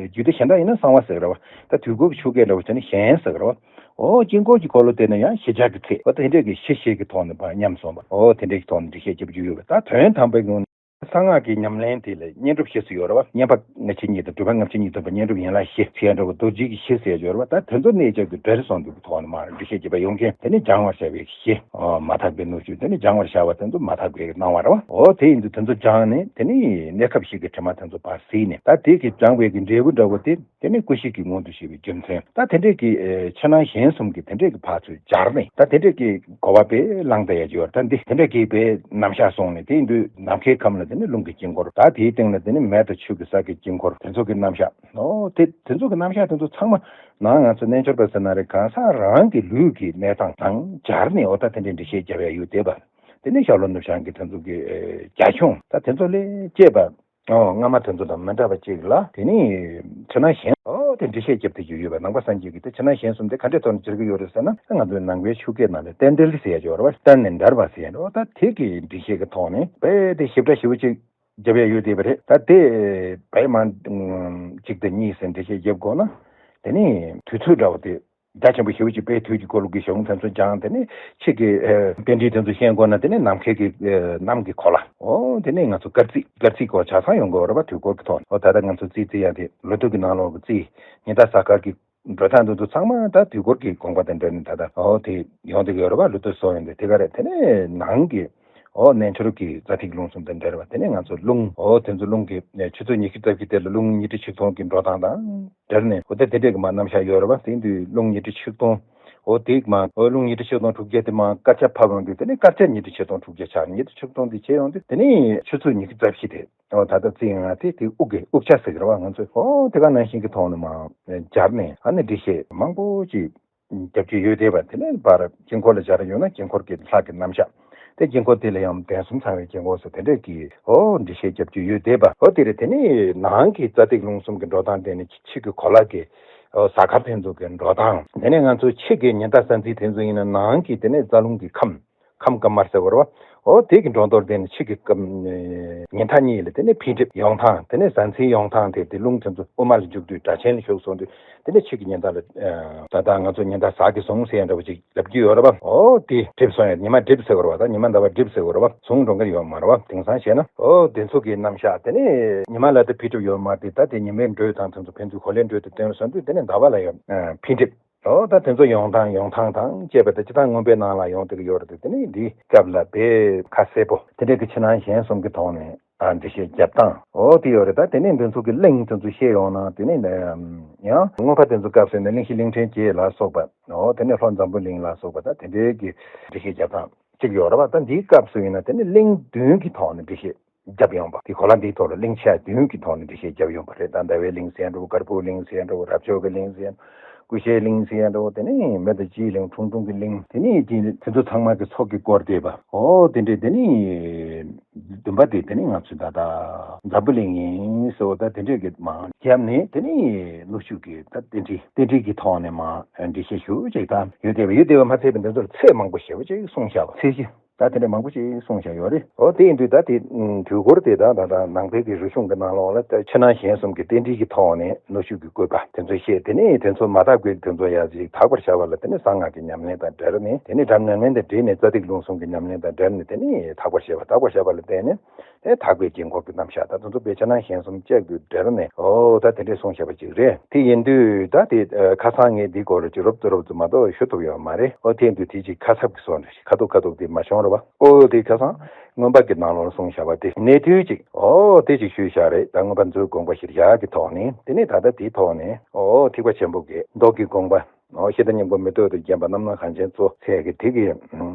རྒྱུད་སྡེ་གཞན་དག་ཡིན་ན་གསང་བ་ཟེར་གི་རེད་བ། ད་དུས་འཁོར་གྱི་ཆོ་ག་འདྲ་བོ་དེ་ནི་གཞན་ཟེར་གི་རེད་བ། འོ་དཀྱིལ་འཁོར་གྱི་འཁོར་ལོ་དེ་ནི་ཡང་ཤེས་བྱ་གི་ཚེ་འོ་དེ་འདྲས་ཀྱི་ཤེས་བྱེད་ཀྱི་ཐོག་ནས་ཕར་མཉམ་སོང་བ། འོ་དེ་འདྲས་ཀྱི་ཐོག་ནས་འགྲེལ་བཤད་རྒྱབ་རྒྱུ་ཡོད་པ། ད་དོན་དམ་པའི་ངོས་གསང་སྔགས་ཀྱི་ཉམས་ལེན་དེ་ལ་བསྙེན་སྒྲུབ་བཞི་ཟེར་ཡོད་རེད་བ། བསྙེན་པ་ལྔ་བཅུ་གཉིས་དང་སྒྲུབ་པ་ལྔ་བཅུ་གཉིས་ཐོབ་པ། བསྙེན་སྒྲུབ་ཡན་ལག་བཞི་ཟེར་ཡ་འདྲ་བོ། རྡོ་རྗེ་གི་གཞི་ཟེར་ཡ་ཡོད་རེད་བ། ད་དེ་ཚོ་གནད་བཅག་གི་འབྲེལ་སོང་དུས་ཀྱི་ཐོག་ནས་མར་འགྲེལ་བཤད་བྱེད་པ་ཡོང་མཁན། དེ་ནི་སྦྱང་བར་བྱ་བའི་གཞི། ཨོ་མ་དག་པའི་སྣོད་བཅུད་དེ་ནི་སྦྱང་བར་བྱ་བ་དེ་ཚོ་མ་དག་པའི་སྣང་བ་རེད་བ། འོ་དེ་ཡིན་དུས་དེ་ཚོ་སྦྱངས་ནས་དེ་ནི་གནས་སྐབས་ཤིག་གི་དྲི་མ་དེ་ཚོ་ཕར་བསལ་ནས། ད་དེ་གི་སྦྱངས་པའི་གི་འབྲས་བུ་འདྲ་བོ་དེ་དེ་ནི་ཀུན་ཤེས་ཀྱི་མངོན་དུ་བྱེད་པའི་རྒྱུ་མཚན། ད་དེ་འདྲས་ཀྱི་ཨེ་ཕྱི་ནང་གཞན་གསུམ་གྱི་དེ་འདྲས་ཀྱི་ཕར་ཚུར་སྦྱར་ནས་ད་དེ་འདྲས་ཀྱི་གོ་བ་དཔེ་བླངས་བསྡད་ཡ་ཅིག་ཡོད་རེད། ད་འདི་དེ་འདྲས་ཀྱི་དཔེ་རྣམ་གཞག་སོང་ནས། དེ་ཡིན་དུས་ནམ་མཁའི་ཁམས་ལ་དེ་ནི་རླུང་གི་དཀྱིལ་འཁོར། ད་དེའི་སྟེང་ལ་དེ་ནི་མེ་དང་ཆུ་གི་ས་གི་དཀྱིལ་འཁོར། དེ་ཚོ་གི་རྣམ་གཞག་འོ་དེ་དེ་ཚོ་གི་རྣམ་གཞག་དེ་ཚོ་ཚང་མ་ནང་ང་ཚོ་རྣལ་འབྱོར་པ་ཟེར་ན་རེད། གང་ཟག་རང་གི་ལུས་ཀྱི་གནས་སྟངས་དང་སྦྱར་ནས་འོ་ད་དེ་འདྲས་འགྲེལ་བཤད་རྒྱབ་ཡ་ཡོད་བསྡད་པ། དེ་ནི་ཞྭ་ལུ་ནུབ་བྱང་གི་དེ་ཚོ་གི་ཨེ་རྒྱ་ཁྱོན་ད་དེ་ཚོ་ལས་སྐྱེས་པ། ཨོ་སྔ་མ་དེ་ཚོ་དང་མི་འདྲ་བ་ཅིག་ལ། དེ་ནི་ཕྱི་ནང་གཞན་ཨོ་དེ་འགྲེལ་བཤད་རྒྱབ་བསྡད་ཀྱི་ཡོད་པ། ནང་པ་སངས་རྒྱས་ཀྱིས་དེ་ཕྱི་ནང་གཞན་གསུམ་དེ་ག་འདྲའི་ཐོག་ནས་སྦྱར་གྱི་ཡོད་རེད་ཟེར་ན། ང་ཚོའི་ནང་པའི་ཆོས་སྐད་ནང་ལ་རྟེན་འབྲེལ་ཟེར་ཡ་ཅིག་ཡོད་རེད་བ། རྟེན་ནི་འབྲེལ་བ་ཟེར་ཡ་རེད་བ། ད་དེ་གི་འགྲེལ་བཤད་ཀྱི་ཐོག་ནས་དཔེ་དེ་ཞིབ་ཕྲ་ཞེ་པོ་ཅིག་རྒྱབ་ཡ་ཡོད་བསྡད་པ་རེད། ད་དེ་དཔེ་མ་གཅིག་དང་གཉིས་ཟེར་འགྲེལ་བཤད་རྒྱབ་དགོས་ན། དེ་ནི་དུས་ཚོད་འདྲ་བོ་དེ། རྒྱ་ཆེན་པོ་ཞེ་པོ་ཅིག་དཔེ་དུས་ཀྱི་འཁོར་ལོ་གི་གཞུང་དེ་ཚོ་སྦྱངས། དེ་ནས་ཕྱིས་ཀྱི་ཨེ་རྟེན་འབྲེལ་དེ་ཚོ་ཤེས་དགོས་ན། དེ་ནས་ནམ་མཁའི་གི་ཨེ་གནམ་གྱི་གོ་ལ། འོ་དེ་ནས་ང་ཚོ་སྐར་རྩིས། སྐར་རྩིས་སྐོར་ཆ་ཚང་ཡོང་དགོས་རེད་པ། དུས་འཁོར་གྱི་ཐོག་ནས། འོ་ད་ལྟ་ང་ཚོ་རྩིས་རྩིས་ཡ་དེ་ལོ་དུས་ཀྱི་ནང་ལོགས་ཀྱི་རྩིས། ཉི་ཟླ་གཟའ་སྐར་གྱི་འགྲོ་སྟངས་དེ་ཚོ་ཚང་མ་ད་དུས་འཁོར་གྱི་དགོངས་པ་དང་འབྲེལ་ནས་ད་ལྟ་འོ་དེ་ཡོང་བསྡད་ཀྱི་ཡོད་རེད་པ། ལོ་དུས་སོགས་ཡོང་དུས་དེ་ག་རེད། དེ་ནས་ནང་གི་འོ་རྣལ་འབྱོར་གྱི་རྩ་ཐིག་རླུང་གསུམ་དང་འབྲེལ་བ། དེ་ནས་ང་ཚོ་རླུང་འོ་དེ་ཚོ་རླུང་གི་ཆུ་ཚོད་ཉི་ཤུ་རྩ་བཞི་དེ་ལ་རླུང་ཉི་ཁྲི་ཆིག་སྟོང་གི་འགྲོ་སྟངས་དང་འབྲེལ་ནས། འོ་དེ་དེ་འདྲས་ཀྱི་མ་རྣམ་གཞག་ཡོད་རེད་པ། དེ་ཡིན་དུས་རླུང་ཉི་ཁྲི་ཆིག་སྟོང་། འོ་དེ་མ་འོ་རླུང་ཉི་ཁྲི་ཆིག་སྟོང་དྲུག་བརྒྱ་དེ་མ་སྐར་ཆ་ཕབ་ཡོང་དུས། དེ་ནས་སྐར་ཆ་ཉི་ཁྲི་ཆིག་སྟོང་དྲུག་བརྒྱ་ཆགས། ཉི་ཁྲི་ཆིག་སྟོང་དེ་ཕྱེ་ཡོང་དུས། དེ་ནས་ཆུ་ཚོད་ཉི་ཤུ་རྩ་བཞི་དེ། འོ་ད་ལྟ་རྩིས་ཡོང་ང་དེ་དེ་དབུགས་ཀྱི་དབུགས་ཆ་ཟེར་གི་རེད་བ། ང་ཚོས་འོ་དེ་ག་ནང་བཞིན་གྱི་ཐོག་ནས་མ་སྦྱར་ནས། ཨ་ནི་འགྲེལ་བཤད་མང་པོ་ཅིག་རྒྱབ་ཀྱི་ཡོད་བསྡད་པ། དེ་ནས་ཕར་དཀྱིལ་འཁོར་ལ་སྦྱར་ཡོང་ན་དཀྱིལ་འཁོར་གྱི་ལྷ་གི་རྣམ་གཞག་དེ་དཀྱིལ་འཁོར་དེ་ལ་ཡང་གདན་གསུམ་ཚང་བའི་དཀྱིལ་འཁོར་ཟེར་དེ་འདྲས་ཀྱི་འོ་འགྲེལ་བཤད་རྒྱབ་ཀྱི་ཡོད་བསྡད་པ། འོ་དེ་རེད། དེ་ནས་ནང་གི་རྩ་ཐིག་རླུང་གསུམ་གྱི་འགྲོ་སྟངས། དེ་ནས་ཕྱི་གི་གོ་ལ་གི་འོ་གཟའ་སྐར་དེ་ཚོ་གི་འགྲོ་སྟངས། དེ་ནས་ང་ཚོ་ཕྱི་གི་ཉི་ཟླ་གཟའ་འཛིན་དེ་ཚོ་ཡིན་ན། ནང་གི་དེ་ནས་རྩ་རླུང་གི་ཁམས། ཁམས་དཀར་དམར་ཟེར་བ་རེད་བ། འོ་དེ་གི་འགྲོ་དོན་དེ་ནི་ཕྱི་གི་ཉི་ཟླ་གཉིས་ལ་དེ་ནི་འཕེལ་འགྲིབ་ཡོང་སྟངས། དེ་ནི་གཟའ་འཛིན་ཡོང་སྟངས་དེ་དེ་རླུང་དེ་ཚོ་དབུ་མ་ལ་འཇུག་དུས་སྒྲ་གཅན་ལ་ཞུགས་སོང་དུས་དེ་ནི་ཕྱི་གི་ཉི་ཟླ་ལ་ད་ལྟ་ང་ཚོ་ཉི་ཟླ་གཟའ་གི་བཟུང་ཟེར་ཡ་འདྲ་བོ་ཅིག་ལབ་ཀྱི་ཡོད་རེད་བ། འོ་དེ་འགྲིབ་སོང་ཡ། ཉི་མ་འགྲིབ་ཟེར་བ་རེད་བ། ད་ཉི་མ་ཟླ་བ་འགྲིབ་ཟེར་བ་རེད་བ། བཟུང་འགྲོ་མཁན་ཡོད་མ་རེད་བ། དེང་སང་བྱས་ན་འོ་དེ་ཚོ་གི་རྣམ་གཞག་དེ་ནི་ཉི་མ་ལ་དེ་འཕེལ་འགྲིབ་ཡོད་མ་རེད། ད་དེ་ཉི་མའི་འགྲོས་དང་དེ་ཚོ་ཕན་ཚུན་གོ་ལའི་འགྲོས་དེ་བསྟན་སོང་དུས་དེ་ནི་ཟླ་བ་ལ་ཡོད་འཕེལ་འགྲིབ། འོ་ད་དེ་ཚོ་ཡོང་སྟངས་ཡོང་སྟངས་དང་བཅས་པ་དེ་སྤྱིར་བཏང་མངོན་པའི་ནང་ལ་ཡོང་བསྡད་ཀྱི་ཡོད་རེད་དེ། དེ་ནི་འདིའི་སྐབས་ལ་དཔེ་ཁ་གསལ་པོ་དེ་འདྲའི་གི་ཕྱི་ནང་གཞན་གསུམ་གྱི་ཐོག་ནས་ཨ་འགྲེལ་བཤད་རྒྱབ་སྟངས་འོ་དེ་ཡོད་རེད། ད་དེ་ནས་འདི་ཚོ་གི་གླེང་དེ་ཚོ་བཤད་ཡོང་ན་དེ་ནི་ཡང་མངོན་པ་དེ་ཚོ་སྐབས་སུ་ནི་གླེང་གཞི་གླིང་ཕྲན་བརྒྱད་ལ་སོགས་པ་འོ་དེ་ནས་ལྷོ་འཛམ་བུ་གླིང་ལ་སོགས་པ་ད་དེ་འདྲའི་གི་འགྲེལ་བཤད་རྒྱབ་སྟངས་གཅིག་ཡོད་རེད་བ། ད་འདིའི་སྐབས་སུ་ཡིན་ན་དེ་ནི་གླིང་བདུན་གྱི་ཐོག་ནས་འགྲེལ་བཤད་རྒྱབ་ཡོང་བ། དེ་གོ་ལ་འདིའི་ཐོག་ལ་གླིང་ཆེ་བདུན་གྱི་ཐོག་ནས་འགྲེལ་བཤད་བརྒྱབ་ཡོང་བ་རེད། ད་ཟླ་བའི་གླིང་ཟེར་འགྲོ། དཀར་པོའི་གླིང་ཟེར་འགྲོ། རབ་མཆོག་གི་གླིང་ཟེར་འགྲོ། ཀུ་ཤའི་གླིང་ཟེར་འགྲོ། དེ་ནས་མེ་དང་ལྕེའི་གླིང་། ཁྲུང་ཁྲུང་གི་གླིང་། དེ་ནས་དེ་དེ་ཚོ་ཚང་མ་གི་ཚོགས་ཀྱིས་བསྐོར་བསྡད་པ། ཨོ་དེ་འདྲས། དེ་ནས་བདུན་པ་དེ་དེ་ནས་ང་ཚོས་ད་ལྟ་འཛམ་བུ་གླིང་ཡིན་ཟེར་བ། ད་དེ་འདྲས་ཀྱི་མར་བརྒྱབ་ནས་དེ་ནས་ནུབ་ཕྱོགས་ཀྱི་ད་རྟེན་འབྲེལ་རྟེན་འབྲེལ་གྱི་ཐོག་ནས་མར་འགྲེལ་བཤད་ཞུ་ཅིག་ད་ཡོད་བསྡད་པ། ཡོད་བསྡད་པ་མ་ཚད་པའི་འདི་ཚོར་ཚད་མང་པོ་ཞེ་པོ་ཅིག་གསུངས་བཞག་པ། ཚད་གཞི། ད་དེ་འདྲ་མང་པོ་ཞིག་གསུངས་བཞག་ཡོད་རེད། འོ་དེ་ཡིན་དུས་ད་དེ་དུས་འཁོར་དེ་ད་ད་ད་ནང་པའི་གི་རིག་གཞུང་གི་ནང་ལོགས་ལ་ད་ཕྱི་ནང་གཞན་གསུམ་གྱི་རྟེན་འབྲེལ་གྱི་ཐོག་ནས་ནུབ་ཕྱོགས་ཀྱི་བཀོད་པ་དེ་ཚོ་བཤད། དེ་ནས་དེ་ཚོ་མ་དག་པའི་དེ་ཚོ་ཡར་ཅིག་དག་པར་བྱ་བ་ལ་དེ་ནས་གསང་སྔགས་ཀྱི་ཉམས་ལེན་དང་འབྲེལ་ནས། དེ་ནས་སྒྲ་ཉམས་ལེན་དང་འབྲེལ་ནས་རྩ་ཐིག་ལུང་གསུམ་གྱི་ཉམས་ལེན་དང་འབྲེལ་ནས་དེ་ནས་དག་པར་བྱ་བ། དག་པར་བྱ་བ་ལ་བརྟེན་ནས་དེ་དག་པའི་དཀྱིལ་འཁོར་གྱི་རྣམ་གཞག་ད་དེ་ཚོ་དཔེ་ཕྱི་ནང་གཞན་གསུམ་བཅས་ཀྱི་འབྲེལ་ནས། འོ་ད་དེ་འདྲས་གསུངས་བཞག་པ་ཅིག་རེད། དེ་ཡིན་དུས་ད་དེ་ཁ་སང་ངས་འདི་སྐོར་ལ་ཅིག་རོབ་ཙམ་རོབ་ཙམ་མ་གཏོགས་ཞུ་ཐུབ་ཡོད་མ་རེད། ཨོ་དེ་ཡིན་དུས་དེ་ཅིག་ཁ་གསབ་ཀྱི་སོ་འདྲ་ཞིག་ཁ་ཐུག་ཁ་ཐུག་དེ་མ་བྱུང་རེད་བ། ཨོ་དེ་ཁ་སང་མངོན་པ་གི་ནང་ལོགས་གསུངས་བཞག་པ་དེ་གནད་དོན་ཅིག་ཨོ་དེ་ཅིག་ཞུས་བཞག་རེད། ད་མངོན་པ་མཛོད་དགོངས་པ་གཞིར་བཞག་གི་ཐོག་ནས། དེ་ནས་ད་ལྟ་དེའི་ཐོག་ནས་ཨོ་ཐེག་པ་ཆེན་པོ་གི་མདོ་གི་དགོངས་པ། ཨོ་ཤེས་དང་སྙིང་པོ་མི་རྟོག་ཏུ་བརྒྱན་པ། རྣམ་སྣང་གངས་ཅན་གཙོ་ཟེར་གི་དེ་གི་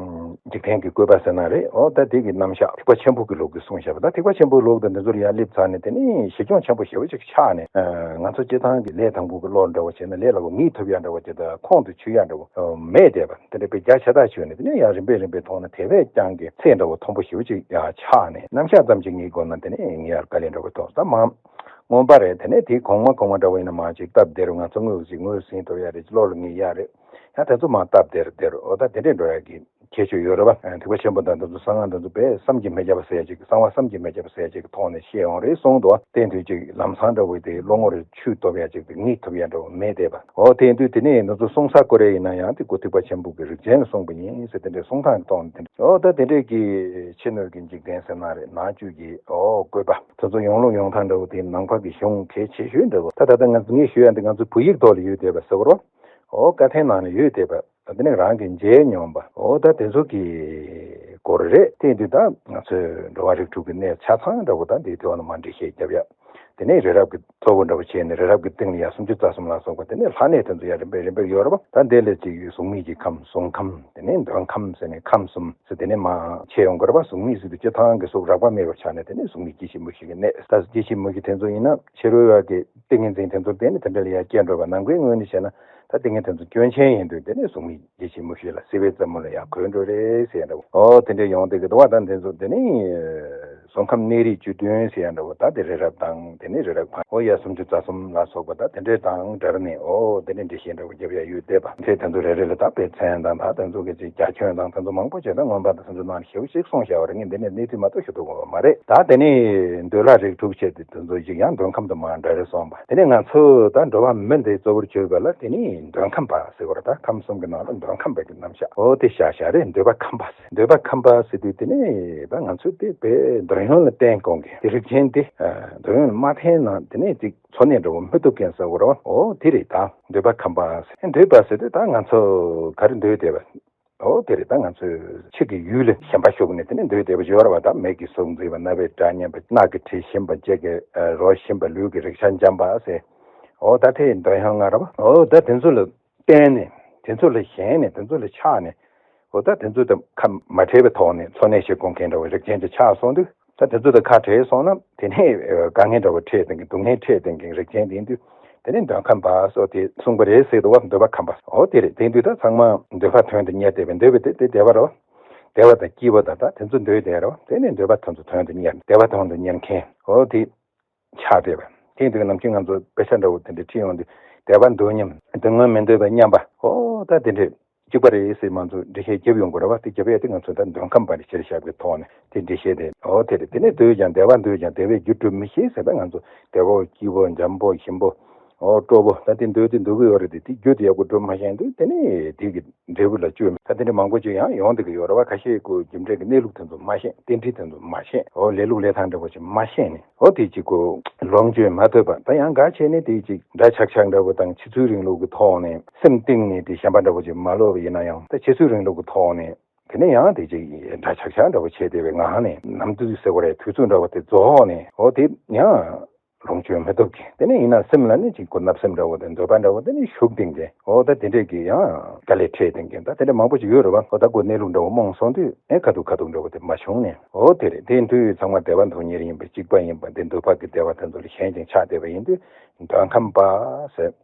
འཇིག་རྟེན་གྱི་བཀོད་པ་ཟེར་ན་རེད། ཨོ་ད་དེ་གི་རྣམ་གཞག་ཐེག་པ་ཆེན་པོ་གི་ལུགས་ཀྱི་གསུངས་བཞག་པ། ད་ཐེག་པ་ཆེན་པོའི་ལུགས་དང་འདི་ཚོར་ཡར་སླེབས་ཚར་ནས་དེ་ནི་གཞི་སྐྱོང་ཆེན་པོ་ཞེ་པོ་ཅིག་ཆགས་ནས། ང་ཚོ་སྤྱིར་བཏང་གི་ལས་དང་པོ་གི་བློ་འདྲ་བོ་བྱས་ན་ལས་ལ་བ་ངེས་ཐུབ་ཡ་འདྲ་བོ་དེ་དང་ཁོང་དུ་ཆུད་ཡ་འདྲ་བོ་མེད་བསྡད་པ། དེ་འདྲ་དཔེ་རྒྱ་ཆེ་ཐག་ཆོད་ནས་དེ་ནས་ཡང་རིམ་པས་རིམ་པས་མཐོང་ན་དེ་བས་ཀྱང་གི་ཚད་འདྲ་བོ་མཐོན་པོ་ཞེ་པོ་ཅིག་ཡར་ཆགས་ནས། རྣམ་གཞག་ཙམ་ཅིག་ངེས་དགོས་ན་དེ་ནས་ངེས་ཡར་དཀའ་ལས་འདྲ་བོ་ཐོག་ད་མ་མངོན་པ་རེད། དེ་ནས་དེའི་གོང་མ་གོང་མ་འདྲ་བོ་ཡིན་ན་མར་ཅིག་སྟབས་བདེ་རུ་ང་ཚོ་དངོས་ཀྱི་ཅིག་ངོས་ཟིན་ཐུབ་ཡ་རེད། ཅིག་བློ་ལ་ངེས་ཡ་རེད། ཡང་དེ་ཚོ་མར་སྟབས་བདེ་རུ་བདེ་རུ། འོ་ད་དེ་འདྲས་འགྲོ་ཡ་གི་ཁྱད་ཆོས་ཡོད་རེད་པ། ཐེག་པ་ཆེན་པོ་དང་འདི་ཚོ་གསང་སྔགས་འདི་ཚོ་དཔེ་བསམ་གྱིས་མི་ཁྱབ་པ་ཟེར་ཡ་ཅིག་གསང་བ་བསམ་གྱིས་མི་ཁྱབ་པ་ཟེར་ཡ་ཅིག་གི་ཐོག་ནས་བཤད་ཡོང་རེད་གསུངས་འདུག་དེ་དུས་ཅིག་ལམ་སང་འདྲ་བོ་དེ་བློ་ངོར་ཆུད་ཐུབ་ཡ་ཅིག་དེ་ངེས་ཐུབ་ཡ་འདྲ་བོ་མེད་བསྡད་པ། འོ་དེ་དུས་དེ་ནས་འདི་ཚོ་གསུང་ས་ཁོ་རེ་ཡིན་ན་ཡང་དེ་གོ་ཐེག་པ་ཆེན་པོ་གི་རིགས་ཅན་ལ་གསུངས་པ་ཡིན་ཟེར་དེ་འདྲའི་གསུང་སྟངས་ཀྱི་ཐོག་ནས་དེ་འདྲ། འོ་ད་དེ་འདྲས་ཀྱི་ཕྱི་སྣོད་ཀྱི་འཇིག་རྟེན་ཟེར་ན་རེད། ནང་བཅུད་ཀྱི་འོ་བཀོད་པ་དེ་ཚོ་ཡོང་ལུགས་ཡོང་སྟངས་འདྲ་བོ་དེ་ནང་པ་གི་གཞུང་གལ་ཆེ་ཤོས་འདྲ་བོ། ད་ད་ལྟ་ང་ཚོ་ངས་ཞུ་ཡ་འདི་ང་ཚོ་བོད་ཡིག་ཐོག་ལ་ཡོད་བསྡད་པ་ཟེར་བ་རེད། འོ་བཀའ་ཐང་ནང་ལ་ཡོད་བསྡད་པ། དེ་ནས་རང་གིས་མཇལ་མྱོང་བ། འོ་ད་དེ་ཚོ་གི་སྐོར་རེད། དེ་དུས་ད་ང་ཚོའི་འགྲོ་བ་རིགས་དྲུག་གི་གནས་ཆ་ཚང་འདྲ་བོ་ད་འདིའི་ཐོག་ནས་མར་འགྲེལ་བཤད་རྒྱབ་ཡ། དེ་ནས་རི་རབ་ཀྱི་གཙོ་བོ་འདྲ་བོ་བྱས་ནས་རི་རབ་ཀྱི་སྟེང་ལ་ཡ་སུམ་ཅུ་རྩ་གསུམ་ལ་སོགས་པ། དེ་ནས་ལྷ་གནས་དེ་ཚོ་ཡ་རིམ་པས་རིམ་པས་ཡོད་རེད་པ། ད་འདི་ལ་གཅིག་གཟུགས་མེད་ཀྱི་ཁམས། གཟུགས་ཁམས། དེ་ནས་འདོད་ཁམས་ཟེར་ནས་ཁམས་གསུམ་ཟེར་དེ་ནས་མར་ཕྱེ་ཡོང་གི་རེད་པ། གཟུགས་མེད་ཟེར་དུས་སྤྱིར་བཏང་གི་གཟུགས་རགས་པ་མེད་པར་ཆགས་ནས་དེ་ནས་གཟུགས་མེད་སྐྱེ་ཤི་མུ་ཤི་གི་གནས། ད་སྐྱེ་ཤི་མུ་ཤི་དེ་ཚོ་ཡིན་ན་ཕྱི་རོལ་བ་གི་ཏིང་ངེ་འཛིན་དེ་ཚོར་བརྟེན་ནས་དེ་འདྲ་ལ་ཡར་སྐྱེ་འགྲོ་བ། ནང་པའི་ངོས་ནས་བྱས་ན་ད་ཏིང་ངེ་འཛིན་དེ་ཚོ་སྐྱོན་ཅན་ཡིན་དུས་དེ་ནས་གཟུགས་མེད་སྐྱེ་ཤི་མུ་ཤི་ལ་སྲིད་པའི་རྩེ་མོ་ལ་ཡར་འཁོད་འགྲོ་རེད་ཟེར་འདྲ་བོ། ཨོ་དེ་འདྲས་ཡོང་དེ་གི་འདུག་བ། ད་དེ་ཚོ་དེ་ནས་གཟུགས་ཁམས་གནས་རིས་བཅུ་བདུན་ཟེར་འདྲ་བོ། ད་དེ་རི་རབ་དང་དེ་ནས་རི་རབ་འཕང་། ཨོ་ཡ་སུམ་ཅུ་རྩ་གསུམ་ལ་སོགས་པ་ད་དེ་འདྲས་དང་འབྲེལ་ནས། ཨོ་དེ་ནས་འགྲེལ་བཤད་འདྲ་བོ་རྒྱབ་ཡ་ཡོད་བསྡད་པ། དེ་དེ་ཚོ་རེ་རེ་ལ་ད་དཔེ་མཚོན་དང་ད་དེ་ཚོ་གི་ཅིག་རྒྱ་ཁྱོན་དང་དེ་ཚོ་མང་པོ་བྱས། ད་མངོན་པ་དང་སུམ་ཅུ་ནང་ཞེ་པོ་ཞིག་གསུངས་བཞག་པ་རེད། ངས་འདི་ནས་གནས་ཚུལ་མ་གཏོགས་ཞུ་ཐུབ་ཀྱི་ཡོད་མ་རེད། ད་དེ་ནས་འདོད་ལྷ་རིགས་དྲུག་བྱས་ཏེ་དེ་ཚོ་ཞིག་ཡང་འདོད་ཁམས་དུ་མར་འདྲ་རེ་སོང་བ། དེ་ནས་ང་ཚོ་ད་འགྲོ་བ་མི་འདི་གཙོ་བོར་གྱུར་པ་ལ་དེ་ནས་འདོད་ཁམས་པ་ཟེར་བ་རེད། ད་ཁམས་གསུམ་གྱི་ནང་ལ་འདོད་ཁམས་པ་གི་རྣམ་གཞག་འོ་དེ་བཞག་བཞག་རེད། འདོད་པ་ཁམས་པ་ཟེར། འདོད་པ་ཁམས་པ་ཟེར་དུས་དེ་ནས་ད་ང་ཚོ་དེ་བས་འདོད་ཡོན་ལ་བརྟེན་དགོས་མཁན་དེ། རིགས་ཅན་དེ་འདོད་ཡོན་ལ་མ་བརྟེན་ན་དེ་ནས་ཅིག་འཚོ་གནས་འདྲ་བོ་མི་ཐུབ་མཁན་ཟེར་བ་རེད། འོ་དེ་རེད། ད་འདོད་པ་ཁམས་པ་ཟེར། འདོད་པ་ཟེར་དུས་ད་ང་ཚོ་ག་རེ་འདོད་བསྡད་པ། འོ་དེ་རེད། ད་ང་ཚོས་ཕྱི་གི་ཡུལ་ལ་ཞེན་པ་ཞུགས་ནས་དེ་ནས་འདོད་བསྡད་པ་ཡོད་རེད་བ། ད་མིག་གི་གཟུགས་མཛེས་པ། རྣ་བའི་སྒྲ་སྙན་པ། སྣ་གི་དྲི་ཞིམ་པ། ལྕེ་གི་རོ་ཞིམ་པ། ལུས་ཀྱི་རེག་བྱ་འཇམ་པ་ཟེར། འོ་ད་དེ་འདོད་ཡོན་ལྔ་རེད་བ། འོ་ད་དེ་ཚོ་ལ་བརྟེན་ནས་དེ་ཚོ་ལ་ཞེན་ནས་དེ་ཚོ་ལ་ཆགས་ནས། འོ་ད་དེ་ཚོ་དང་ཁ་མ་བྲལ་བའི་ཐོག་ནས་འཚོ་གནས་བྱེད་དགོས་མཁན་འདྲ་བོ་རིགས་ཅན་དེ་ཆགས་སོང་དུས། ད་དེ་ཚོ་དང་ཁ་བྲལ་སོང་ན་དེ་ནས་དཀའ་ངལ་འདྲ་བོ་འཕྲད་བསྡད་མཁན། སྡུག་བསྔལ་འཕྲད་བསྡད་མཁན་རིགས་ཅན་དེ་ཡིན་དུས། དེ་ནས་འདོད་ཁམས་པ་སོགས་དེ་གསུངས་པ་རེད་ཟེར་འདུག་བ། འདོད་པ་ཁམས་པ། འོ་དེ་རེད། དེ་ཡིན་དུས་ད་ཚང་མ་འདོད་པ་དོན་དུ་གཉེར་བསྡད་པའི། འདོད་པ་དེ་དེ་བདེ་བ་རེད་བ། བདེ་བ་དང་སྐྱིད་པ་དང་ད་དེ་ཚོ་འདོད་བསྡད་རེད་བ། དེ་ནས་འདོད་པ་དེ་ཚོ་དོན་དུ་གཉེར། བདེ་བ་དོན་དུ་གཉེར་མཁན། འོ་དེ་ཆགས་བསྡད་པ། དེ་ཡིན་དུས་ནམ་རྒྱུན་ང་ཚོ་དཔེ་ཆ་འདྲ་བོ་དེ་འདྲ་ཁྲིད་ཡོང་དུས། བདེ་བ་འདོད་མཉམ། སྡུག་བསྔལ་མི་འདོད་པ་མཉམ་པ། འོ་ད་དེ་འདྲས། གཅིག་པ་རེད་ཟེར་མང་ཚོགས་འགྲེལ་བཤད་རྒྱབ་ཡོང་དགོས་རེད་བ། དེ་རྒྱབ་ཡས་དེ་ང་ཚོ་ད་འདོད་ཁམས་པ་རེད། ཆེར་བཞག་པའི་ཐོག་ནས་དེ་འགྲེལ་བཤད་དེ་ཨོ་དེ་རེད། དེ་ནས་འདོད་ཀྱང་བདེ་བ་འདོད་ཀྱང་བདེ་བའི་རྒྱུ་སྒྲུབ་མི་ཤེས་ཟེར་ད་ང་ཚོ་བདེ་བོ་སྐྱིད་པོ་འཇམ་པོ་ཞིམ་པོ་ཨོ་སྤྲོ་པོ་ད་དེ་འདོད་དེ་འདོད་ཀྱི་ཡོད་རེད། དེ་དེ་རྒྱུ་དེ་ཡག་པོ་སྒྲུབ་མ་ཤེས་དུས་དེ་ནས་དེ་གི་འབྲས་བུ་ལ་བཅོས་མེད། ད་དེ་འདྲ་མང་པོ་ཅིག་ཡང་ཡོང་བསྡད་ཀྱི་ཡོད་རེད་བ། ཁ་ཤས་ཀྱིས་རྒྱུ་འབྲས་ཀྱི་གནས་ལུགས་དེ་ཚོ་མ་ཤེས། རྟེན་འབྲེལ་དེ་ཚོ་མ་ཤེས། འོ་ལས་ལུགས་ལས་སྟངས་འདྲ་པོ་ཅིག་མ་ཤེས་ནས་འོ་དེ་གཅིག་གོ་ལོངས་སྤྱོད་མ་ཐུབ་པ། ད་ཡང་འགའ་བྱས་ནས་དེ་གཅིག་འདྲ་ཆགས་ཆགས་འདྲ་པོ་དང་ཕྱི་ཚུལ་རིང་ལུགས་ཀྱི་ཐོག་ནས་སེམས་གཏིང་ནས་དེ་གཞན་པ་འདྲ་པོ་ཅིག་མ་ལོབས་པ་ཡིན་ན་ཡང་ད་ཕྱི་ཚུལ་རིང་ལུགས་ཀྱི་ཐོག་ནས་དེ་ནས་ཡང་དེ་གཅིག་འདྲ་ཆགས་ཆགས་འདྲ་པོ་བྱས་བསྡད་པའི་ངང་ནས་ནམ་དུས་ཟེར་དགོས་རེད། དུས་ཚོད་འདྲ་པོ་དེ་རྫོགས་ནས་འོ་དེ་ཡང་ལོངས་སྤྱོད་མི་ཐུབ་ཀྱི། དེ་ནས་ཡིན་ན་སེམས་ལ་ནི་ཅིག་གོ་བརྣབ་སེམས་འདྲ་པོ་དང་འདོད་པ་འདྲ་པོ་དེ་ནི་ཤུགས་ལྡན་གྱི་འོ་ད་དེ་འདྲས་ཀྱི་ཡང་དཀའ་ལས་འཕྲད་ལྡན་གྱི་ད་དེ་འདྲ་མང་པོ་ཞིག་ཡོད་རེད་བ། འོ་ད་ཁོ་གནས་ལུགས་འདྲ་པོ་རྨོངས་སོང་དུས་ཨེ་ཁ་ཐུག་ཁ་ཐུག་འདྲ་པོ་དེ་མ་བྱུང་ནས་འོ་དེ་རེད། དེ་དུས་ཚང་མ་བདེ་བ་དོན་གཉེར་ཡིན་པ་གཅིག་པ་ཡིན་པ་དེ་འདོད་པ་གི་བདེ་བ་དེ་ཚོ་ལ་ཞེན་ཅིང་ཆགས་བསྡད་པ་ཡིན་དུས་འདོད་ཁམས་པ་ཟེར།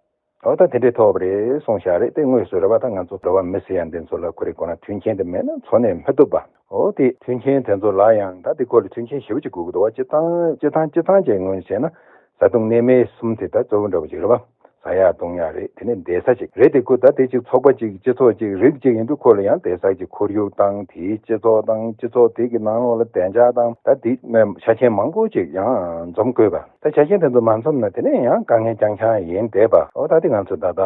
འོ་ད་དེ་འདྲས་ཐོབ་པ་རེད་གསུངས་བཞག་རེད། དེ་དངོས་སུ་རེད་བ། ད་ང་ཚོ་འགྲོ་བ་མི་ཟེར་ཡ་འདི་ཚོ་ལ་ཁོ་རེ་ཁོ་ན་མཐུན་རྐྱེན་དེ་མེད་ན་འཚོ་གནས་མི་ཐུབ་པ། འོ་དེ་མཐུན་རྐྱེན་དེ་ཚོ་ལ་ཡང་ད་དེ་སྐོར་ལ་མཐུན་རྐྱེན་ཞེ་པོ་ཅིག་དགོས་ཀྱི་འདུག་བ། སྤྱི་བཏང་སྤྱི་བཏང་སྤྱི་བཏང་བཅས་ངོས་ནས་བྱས་ན་བཟའ་བཏུང་གནས་མལ་གསུམ་དེ་ད་གཙོ་བོ་འདྲ་པོ་ཅིག་རེད་བ། ཟ་ཡ་བཏུང་ཡ་རེད། དེ་ནས་བསྡད་ས་ཅིག་རེད། དེ་ཁོ་ད་དེ་ཅིག་ཚོགས་པ་ཅིག་སྤྱི་ཚོགས་ཅིག་རིགས་ཅིག་ཡིན་དུས་ཁོ་ལ་ཡང་བསྡད་ས་ཅིག་ཁོར་ཡུག་དང་དེའི་སྤྱི་ཚོགས་དང་སྤྱི་ཚོགས་དེ་གི་ནང་ལོགས་ལ་བདེ་འཇགས་དང་ད་དེ་ཆ་རྐྱེན་མང་པོ་ཅིག་ཡང་འཛོམས་དགོས་པ། ད་ཆ་རྐྱེན་དེ་ཚོ་མ་འཛོམས་ན་དེ་ནས་ཡང་དཀའ་ངལ་རྐྱང་རྐྱང་ཡིན་བསྡད་པ། འོ་ད་དེ་ང་ཚོ་ད་ལྟ་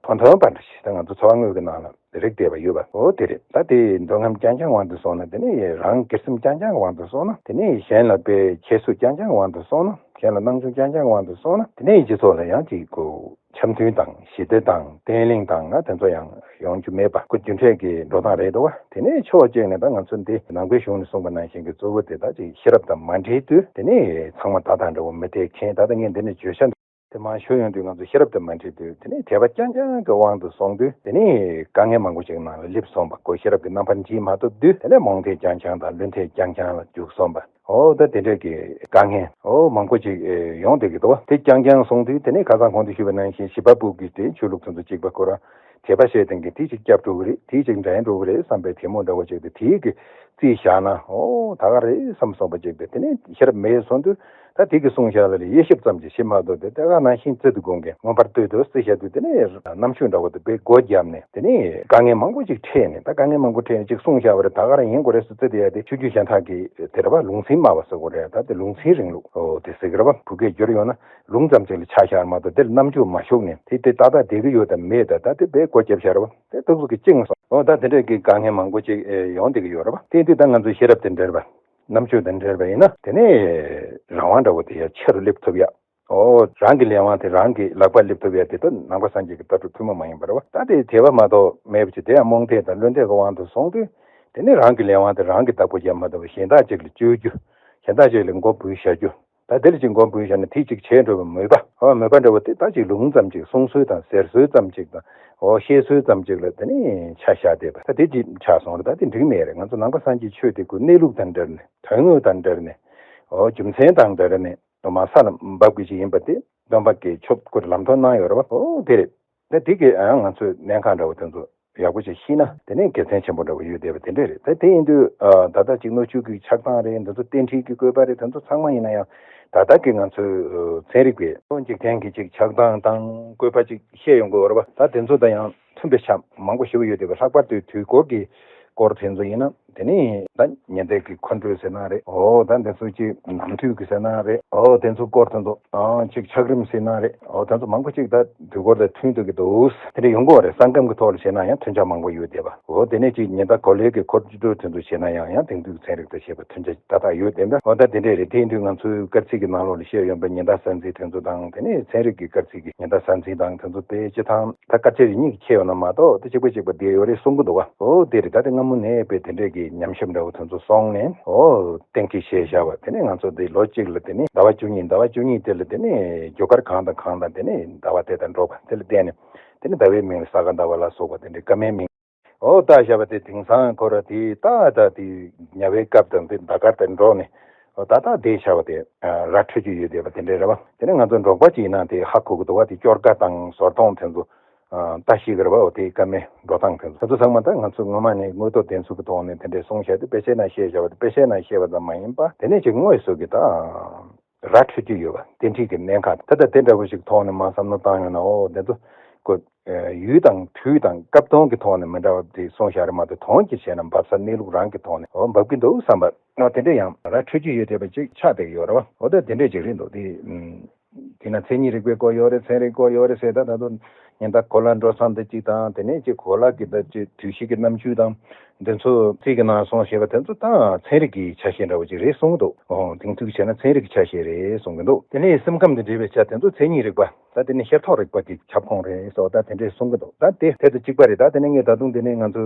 ཐོན་ཐོན་པ་འདྲ་ཞིག་ད་ང་ཚོ་འཚོ་བ་དངོས་ཀྱི་ནང་ལ་རིགས་བསྡད་པ་ཡོད་པ། འོ་དེ་རེད། ད་དེ་འདོད་རྔམ་རྐྱང་རྐྱང་དབང་དུ་སོང་ན་དེ་ནས་རང་སྒེར་སེམས་རྐྱང་རྐྱང་དབང་དུ་སོང་ན་དེ་ནས་གཞན་ལ་དཔེ་ཁྱད་གསོད་རྐྱང་རྐྱང་དབང་དུ་སོང་ན་གཞན་ལ་སྣང་ཆུང་རྐྱང་རྐྱང་དབང་དུ་སོང་ན་དེ་ནས་སྤྱི་ཚོགས་ལ་ཡང་ཅིག་གོ་འཆམ་མཐུན་དང་ཞི་བདེ་དང་བརྟན་ལྷིང་དང་ང་དེ་ཚོ་ཡང་ཡོང་རྒྱུ་མེད་པ་ཁོ་རྒྱུ་འབྲས་ཀྱི་འགྲོ་སྟངས་རེད་འདུག་བ། དེ་ནས་ཕྱོགས་གཅིག་ནས་ད་ང་ཚོ་འདི་ནང་པའི་གཞུང་ནས་གསུངས་པ་ནང་བཞིན་གྱི་གཙོ་བོ་དེ་དག་ཅིག་ཤེས་རབ་དང་མ་འབྲེལ་དུས་དེ་ནས་ཚང་མ་ད་དང་འདྲ་བོ་མི་དེ་མཁྱེན། ད་ལྟ་ངས་འདི་ནས་བརྗོད་བྱ་དེ་མང་ཤོས་ཡོང་དུས་ང་ཚོ་ཤེས་རབ་དང་མ་འབྲེལ་དུས་དེ་ནས་དད་པ་རྐྱང་རྐྱང་གི་དབང་དུ་སོང་དུས་དེ་ནས་དཀའ་ངལ་མང་པོ་ཞིག་ནང་ལ་སླེབས་སོང་བ། ཁོ་ཤེས་རབ་ཀྱི་རྣམ་པར་འབྱེད་མ་ཐུབ་དུས་དེ་ནས་རྨོངས་དད་རྐྱང་རྐྱང་དང་བླུན་དད་རྐྱང་རྐྱང་ལ་འཇུག་སོང་བ། འོ་ད་དེ་འདྲས་ཀྱི་དཀའ་ངལ་འོ་མང་པོ་ཅིག་ཨེ་ཡོང་བསྡད་ཀྱི་འདུག་བ། དེ་རྐྱང་རྐྱང་སོང་དུས་དེ་ནས་ཁ་སང་གོང་དུ་ཞུས་པ་ནང་བཞིན་བྱིས་པ་ཕྲུག་གི་དེ་ཆོས་ལུགས་དེ་ཚོ་གཅིག་པ་ཁོ་རང་དད་པ་བྱས་བསྡད་མཁན་དེ་ཅིག་སྐྱབས་འགྲོ་གི་རེད། དེ་ཅིག་འདྲེན་འགྲོ་གི་རེད་བསམ་པའི་དེ་མོ་འདྲ་བོ་ཅིག་དེ་དེའི་གི་རྩིས་བཞག་ན་འོ་ད་ག་རེད་བསམ་སོང་བ་ཅིག་དེ་དེ་ནས་ཤེས་རབ་མེད་སོང་དུས་ད་དེ་གི་གསུང་བཤད་ལ་ལས་དབྱེ་ཞིབ་ཙམ་ཅིག་བྱེད་མ་ཐུབ་དེ་དེ་ག་ནང་བཞིན་རྩི་དུ་དགོངས་མཁན་མངོན་པར་བསྟོད་དུ་རྩི་བཤད་དུས་དེ་ནས་རྣམ་དཔྱོད་འདྲ་བོ་དེ་དཔེ་སྒོ་བརྒྱབ་ནས་དེ་ནས་དཀའ་ངལ་མང་པོ་ཅིག་འཕྲད་ནས་ད་དཀའ་ངལ་མང་པོ་འཕྲད་ནས་ཅིག་གསུང་བཤད་པ་རེད། ད་ག་རང་ཡིན་དགོས་རེད་ཟེར་རྩི་དེ་ཡ་དེ་ཆོས་བརྒྱུད་གཞན་དག་གི་དེ་རེད་བ། ལུང་ཚན་སྨྲ་བ་ཟེར་དགོས་རེད། ད་དེ་ལུང་ཚན་རིང་ལུགས་འོ་དེ་ཟེར་གི་རེད་བ། བོད་སྐད་བསྒྱུར་ཡོང་ན། ལུང་ཙམ་ཅིག་ལ་ཆ་བཞག་མ་གཏོགས་དེར་རྣམ་དཔྱོད་མ་ཞུགས་ནས་དེ་དེ་ཏག་ཏག་བསྡད་ཀྱི་ཡོད་དམ་མེད་དམ་ད་དེ་དཔེ་སྒོ་བརྒྱབ་བཞག་རེད་བ། དེ་ཐུགས་སུ་གི་བཅིངས་སོང་། འོ་ད་དེ་འདྲས་ཀྱི་དཀའ་ངལ་མང་པོ་ཅིག་ཨེ་ཡོང་བསྡད་ཀྱི་ཡོད་རེད་བ། དེ་དུས་ད་ང་ཚོའི་ཤེས་རབ་དེ་འདྲེར་བ། རྣམ་དཔྱོད་དེ་འདྲེར་བ་ཡིན་ན་དེ་ནས་རང་དབང་འདྲ་བོ་དེ་ཡ་ཆེ་རུ་སླེབས་ཐུབ་ཡ། འོ་རང་གི་ལས་དབང་དེ་རང་གི་ལག་པར་སླེབས་ཐུབ་ཡ་དེ་ད་ནང་པ་སངས་རྒྱས་ཀྱི་ལྟ་གྲུབ་ཐུན་མོང་མ་ཡིན་པ་རེད་བ། ད་དེ་དད་པ་མ་གཏོགས་མེད་པ་ཅིག་དེ་ཡང་རྨོངས་དད་དང་བླུན་དད་ཀྱི་དབང་དུ་སོང་དུས་དེ་ནས་རང་གི་ལས་དབང་དེ་རང་གིས་བདག་པོ་རྒྱབ་མ་ཐུབ་པ་གཞན་དག་ཅིག་ལ་བཅོལ་རྒྱུ། གཞན་དག་ཅིག་ལ་མགོ་འབུལ་བཞག་རྒྱུ། ད་དེ་ལ་ཅིག་མགོ་འབུལ་བཞག་ན་དེ་ཅིག་བྱས་འགྲོ་བའི་མོས་པ། ཨོ་མོས་པ་འདྲ་བོ་དེ་ད་ཅིག་ལུང་ཙམ་ཅིག་གསུང་སྲོལ་དང་ཟེར་སྲོལ་ཙམ་ཅིག་དང་ཨོ་བཤད་སྲོལ་ཙམ་ཅིག་ལ་དེ་ནས་ཆ་བཞག་བསྡད་པ་ད་དེ་ཅིག་ཆགས་སོང་རེད། ད་དེ་འགྲིག་མེད་རེད། ང་ཚོ་ནང་པ་སངས་རྒྱས་ཆོས་དེ་ཁོ་གནས་ལུགས་དང་འབྲེལ་ནས་དོན་དངོས་དང་འབྲེལ་ནས་ཨོ་རྒྱུ་མཚན་དང་འབྲེལ་ནས་ཨོ་མ་ས་ལ་འབབ་དགོས་ཅིག་ཡིན་པ་དེ་སྟོན་པ་གིས་ཆོས་སྐོར་ལམ་སྟོན་གནང་ཡོད་རེད་བ། ཨོ་དེ་རེད། ད་དེ་གས་ཨང་ང་ཚོས་གནད་འགག་འདྲ་བོ་དེ་ཚོ་ཡག་པོ་ཞིག་ཤེས་ན་དེ་ནས་དགེ་མཚན་ཆེན་པོ་འདྲ་བོ་ཡོད་བསྡད་པ་དེ་འདྲས་རེད། ད་དེ་ཡིན་དུས་ཨ་ད་ལྟ་ཅིག་སྣོད་བཅུད་ཀྱི་ཆགས་སྟངས་རེད། འདི་ཚོ་རྟེན་འབྲེལ་གྱི་བཀོད་པ་རེད། དེ་ཚོ་ཚང་མ་ཡིན་ན་ཡང་ད་ལྟ་གི་ང་ཚོའི་ཨ་ཚན་རིག་པས་འཇིག་རྟེན་གྱི་ཅིག་ཆགས་སྟངས་དང་བཀོད་པ་ཅིག་བཤད་ཡོང་གི་ཡོད་རེད་བ། ད་དེ་ཚོ་དང་ཡང་མཐུན་པའི་ཆ་མང་པོ་ཞེ་པོ་ཡོད་བསྡད་པ། ལྷག་པར་དུ་དུས་འཁོར་གྱི་སྐོར་དེ་ཚོ་ཡིན་ན། དེ་ནས་ད་ཉི་ཟླའི་གི་འཁོར་འགྲོས་ཟེར་ན་རེད། ཨོ་ད་འདི་ཚོ་ཅིག་ནམ་དུས་ཀྱི་ཟེར་ན་རེད། ཨོ་དེ་ཚོ་སྐོར་དེ་ཚོ་ཨང་ཅིག་ཆགས་རིམ་ཟེར་ན་རེད། ཨོ་དེ་ཚོ་མང་པོ་ཅིག་ད་དུས་འཁོར་དང་མཐུན་ཐུབ་ཀྱི་འདུག་དེ་འདྲ་ཡོང་གི་ཡོད་རེད། ས་ཁམས་ཀྱི་ཐོག་ལ་བྱས་ན་ཡང་མཐུན་ཆ་མང་པོ་ཡོད་བསྡད་པ། ཨོ་དེ་ནས་ཅིག་ཉི་ཟླ་གོ་ལའི་གི་འཁོར་འགྲོས་དེ་ཚོ་བྱས་ན་ཡང་ཡང་དེང་དུས་ཚན་རིག་དང་བྱས་པ་མཐུན་ཆ་ཏག་ཏག་ཡོད་བསྡད་པ། ཨོ་ད་དེ་འདྲས་རེད། དེ་ཡིན་དུས་ང་ཚོའི་སྐར་རྩིས་ཀྱི་ནང་ལོགས་ལ་བཤད་ཡོད་པའི་ཉི་ཟླ་གཟའ་འཛིན་དེ་ཚོ་དང་དེ་ནས་ཚན་རིག་གི་སྐར་རྩིས་ཀྱི་ཉི་ཟླ་གཟའ་འཛིན་དང་དེ་ཚོ་དཔེ་སྤྱི་བཏང་ད་སྐར་ཆ་རེ་གཉིས་ཀྱི་ཁྱད་ཡོད་ན་མ་གཏོགས་དེ་གཅིག་པ་གཅིག་པ་བསྡད་ཡོད་རེད་གསུང་གི་འདུག་བ། ཨོ་དེ་རེད། ད་དེ་སྔ་མོ་ནས་དཔེ་དེ་འདྲས་ཀྱི་ཉམས་ཞིབ་འདྲ་བོ་དེ་ཚོ་སོང་ནས་ཨོ་གཏན་འཁེལ་བྱས་བཞག་པ། དེ་ནས་ང་ཚོ་དེ་ལོ་གཅིག་ལ་དེ་ནས་ཟླ་བ་བཅུ་གཉིས། ཟླ་བ་བཅུ་གཉིས་དེ་ལ་དེ་ནས་རྒྱུ་སྐར་གང་དང་གང་དང་དེ་ནས་ཟླ་བ་དེ་དང་འགྲོགས་པ་དེ་ལ་བརྟེན་ནས་དེ་ནས་ཟླ་བའི་མིང་ལ་ས་ག་ཟླ་བ་ལ་སོགས་པ་དེ་འདྲའི་སྐར་མའི་མིང་ཨོ་ད་བྱ་བ་དེ་དེང་སང་ཁོ་ར་དེ་ད་ད་དེ་ཉ་པའི་སྐབས་དང་དེ་ཟླ་སྐར་དེ་འགྲོགས་ནས་ཨོ་ད་ད་དེ་བྱ་བ་དེ་ར་འཕྲོད་ཀྱི་ཡོད་བསྡད་པ་དེ་འདྲ་རེད་བ། དེ་ནས་ང་ཚོ་འབྲོག་པ་ཅིག་ཡིན་ན་དེ་ཧ་གོ་གི་འདུག་བ། དེ་སྐྱོར་ཀ་དང་ཟོར་གདོང་དེ་ཚོ་ད་ཤེས་གི་རེད་བ། ཨོ་དེ་སྐར་མའི་འགྲོ་སྟངས་དེ་ཚོ་དེ་ཚོ་ཚང་མ་ད་ང་ཚོ་སྔོན་མ་ནས་དངོས་ཐོག་བདེན་འཚོལ་གྱི་ཐོག་ནས་དེ་འདྲའི་གསུང་བཤད་དེ་དཔེ་ཆའི་ནང་བཤད་བྱ་བ་དེ་དཔེ་ཆའི་ནང་བཤད་པ་ཙམ་མ་ཡིན་པ་དེ་ནས་ཅིག་དངོས་སུ་གི་ད། ར་འཕྲོད་ཀྱི་ཡོད་པ་རྟེན་འབྲེལ་གྱི་གནད་འགག་ད་ལྟ་དེ་འདྲ་བོ་ཞིག་ཐོག་ནས་མར་བསམ་བློ་བཏང་ཡོང་ན་ཨོ་དེ་ཚོ་ཁོ་ ཡུལ་དང་དུས་དང་སྐབས་དོན་གྱི་ཐོག་ནས་མི་འདྲ་བ་དེ་གསུངས་བཞག་རེད་མ་གཏོགས། དོན་གྱིས་བྱས་ན་འབབ་ས་གནས་ལུགས་རང་གི་ཐོག་ནས་འོ་འབབ་ཀྱི་འདུག་བསམ་པ། འོ་དེ་འདྲ་ཡང་ར་འཕྲོད་ཀྱི་ཡོད་བསྡད་པ་ཅིག་ཆགས་བསྡད་ཀྱི་ཡོད་རེད་བ། འོ་ད་དེ་འདྲས་ཅིག་རེད་འདུག་དེ། དེས་ན་མཚན་ཉིད་རིག་པའི་སྐོར་ཡོད་རེད། ཚན་རིག་སྐོར་ཡོད་རེད་ཟེར། ད་ད་དུང་ཉིན་ལྟར་གོ་ལ་འགྲོ་མཚམས་དེ་གཅིག་དང་། དེ་ནས་ཅིག་གོ་ལ་གི་ད་ཅིག་དུས་བཞི་གི་རྣམ་འགྱུར་དང་། འདི་ཚོ་རྩིས་ཀྱི་ནང་སོང་ཞེས་པ་དེ་ཚོ་ད་ཚན་རིག་གི་ཆ་ཤས་འདྲ་བོ་ཅིག་རེད་གསུངས་འདུག་ཨོ་དེང་དུས་བྱས་ན་ཚན་རིག་གི་ཆ་ཤས་རེད་གསུང་གི་འདུག་དེ་ནས་སེམས་ཁམས་དང་འབྲེལ་བའི་ཆ་དེ་ཚོ་མཚན་ཉིད་རིག་པ། ད་དེ་ནི་ཤེས་རྟོགས་རིག་པ་གི་ཁྱབ་ཁོངས་རེད་ཟེར་བ་ད་དེ་འདྲས་གསུང་གི་འདུག་ད་དེ་དེ་དང་གཅིག་པ་རེད། ད་དེ་ནས་ངས་ད་དུང་དེ་ནས་ང་ཚོ་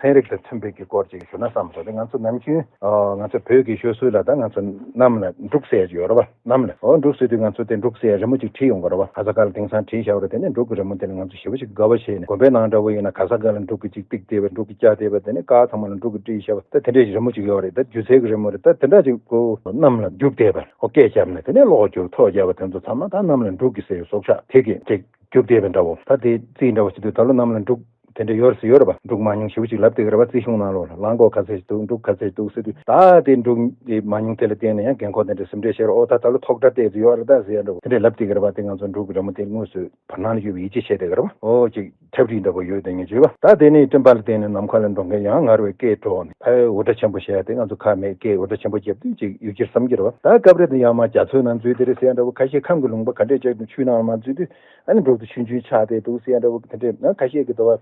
ཚན་རིག་དང་མཐུན་པའི་གི་སྐོར་ཅིག་ཞུ་ན་བསམ་སོང་། དེ་ང་ཚོ་ནམ་རྒྱུན་ཨ་ང་ཚོ་བོད་ཀྱི་ཤོད་སྲོལ་ལ་ད་ང་ཚོ་གནམ་ལ་འབྲུག་ཟེར་གྱི་ཡོད་རེད་བ། གནམ་ལ་འོ་འབྲུག་ཟེར་དུས་ང་ཚོ་དེ་འབྲུག་ཟེར་རི་མོ་ཅིག་བྲིས་ཡོང་གི་རེད་བ། ག་ས་ག་ལ་དེང་སང་བྲིས་བཞག་པ་རེད། དེ་ནས་འབྲུག་གི་རི་མོ་དེ་ལ་ང་ཚོ་ཞེ་པོ་ཅིག་དགའ་བ་བྱས་ནས། དགོན་པའི་ནང་འདྲ་བོ་ཡིན་ན་ག་ས་ག་ལ་འབྲུག་གི་ཅིག་ཏིག་བསྡད་པ། འབྲུག་གི་ལྕགས་བསྡད་པ། དེ་ནས་ཀ་ཚང་མ་ལ་འབྲུག་གི་བྲིས་བཞག་པ། ད་དེ་འདྲའི་རི་མོ་ཅིག་ཡོད་རེད། ད་སྒྱུ་རྩལ་གྱི་རི་མོ་རེད། ད་དེ་འདྲ་ཅིག་གོ་གནམ་ལ་རྒྱུག་བསྡད་པ། ཨོ་སྐད་བརྒྱབ་ནས་དེ་ནས་གློག་རྒྱུག་ཐོག་བརྒྱབ་པ། དེ་ཚོ་ཚང་མ་ད་གནམ་ལ་འབྲུག་གི་ཟེར་བའི་སྲོག་ཆགས་དེ་གི་ཅིག་རྒྱུག་བསྡད་པའི་འདྲ་བོ། ད་དེ་རྩིས་འདྲ་བོ་བྱེད་དུས་ད་ལོ་གནམ་ལ་འབྲུག་དེ་འདྲ་ཡོད་རེད་ཟེར་ཡོད་རེད་པ། འབྲུག་མང་ཉུང་ཞེ་པོ་ཅིག་ལབ་བསྡད་ཀྱི་རེད་པ། རྩིས་གཞུང་ནང་ལོགས་ལ་གླང་གོག་ག་ཚད་ཅིག་འདུག་འབྲུག་ག་ཚད་ཅིག་འདུག་ཟེར་དུས། ད་དེ་འབྲུག་དེ་མང་ཉུང་དེ་ལ་བརྟེན་ནས་ཡང་རྒན་འཁོགས་དེ་འདྲ་སེམས་ཁྲལ་བྱེད་རོགས། ཨོ་ད་ད་ལོ་ཐོག་སྒྲ་བལྟས་ཚོད་ཡོད་རེད་ད་ཟེར་ཡ་འདྲ་བོ་དེ་འདྲ་ལབ་བསྡད་ཀྱི་རེད་པ། དེ་ང་ཚོ་འབྲུག་གི་རི་མོ་དེ་དངོས་སུ་བར་སྣང་ལ་ཡོད་པའི་ཡིད་ཆེས་བྱས་བསྡད་ཀྱི་རེད་པ། ཨོ་ཅིག་ཐབས་རིག་འདྲ་བོ་ཡོད་དེ་ངས་བརྗོད་པ། ད་དེ་ནས་སྤྲིན་པ་ལ་བརྟེན་ནས་ནམ་མཁའ་ལ་འགྲོ་མཁན་ཡང་ངར་བའི་སྐད་སྒྲོག་ནས། ཨ་འུར་སྒྲ་ཆེན་པོ་བྱས་ཏེ་ང་ཚོ་ཁ་མེད་སྐད་འུར་སྒྲ་ཆེན་པོ་བརྒྱབ་དུས་ཅིག་ཡུལ་སྐྱེར་བསམ་གྱི་རེད་པ། ད་སྐབས་རེ་དུ་ཡང་མ་རྒྱ་མཚོའི་ནང་འཛུལ་དེ་རེད་ཟེར་ཡ་འདྲ་བོ། ཁ་ཤས་ཁམས་ཀྱི་ལུང་པ་ག་འདྲས་ཅིག་ཏུ་ཆུའི་ནང་ལ་མ་འཛུལ་དུས། ཨ་ནི་འབྲུག་དེ་ཆུང་ཆུང་ཆགས་བསྡད་འདུག་ཟེར་ཡ་འདྲ་བོ། དེ་འདྲས་ན་ཁ་ཤས་ཀྱིས་དུ་བ་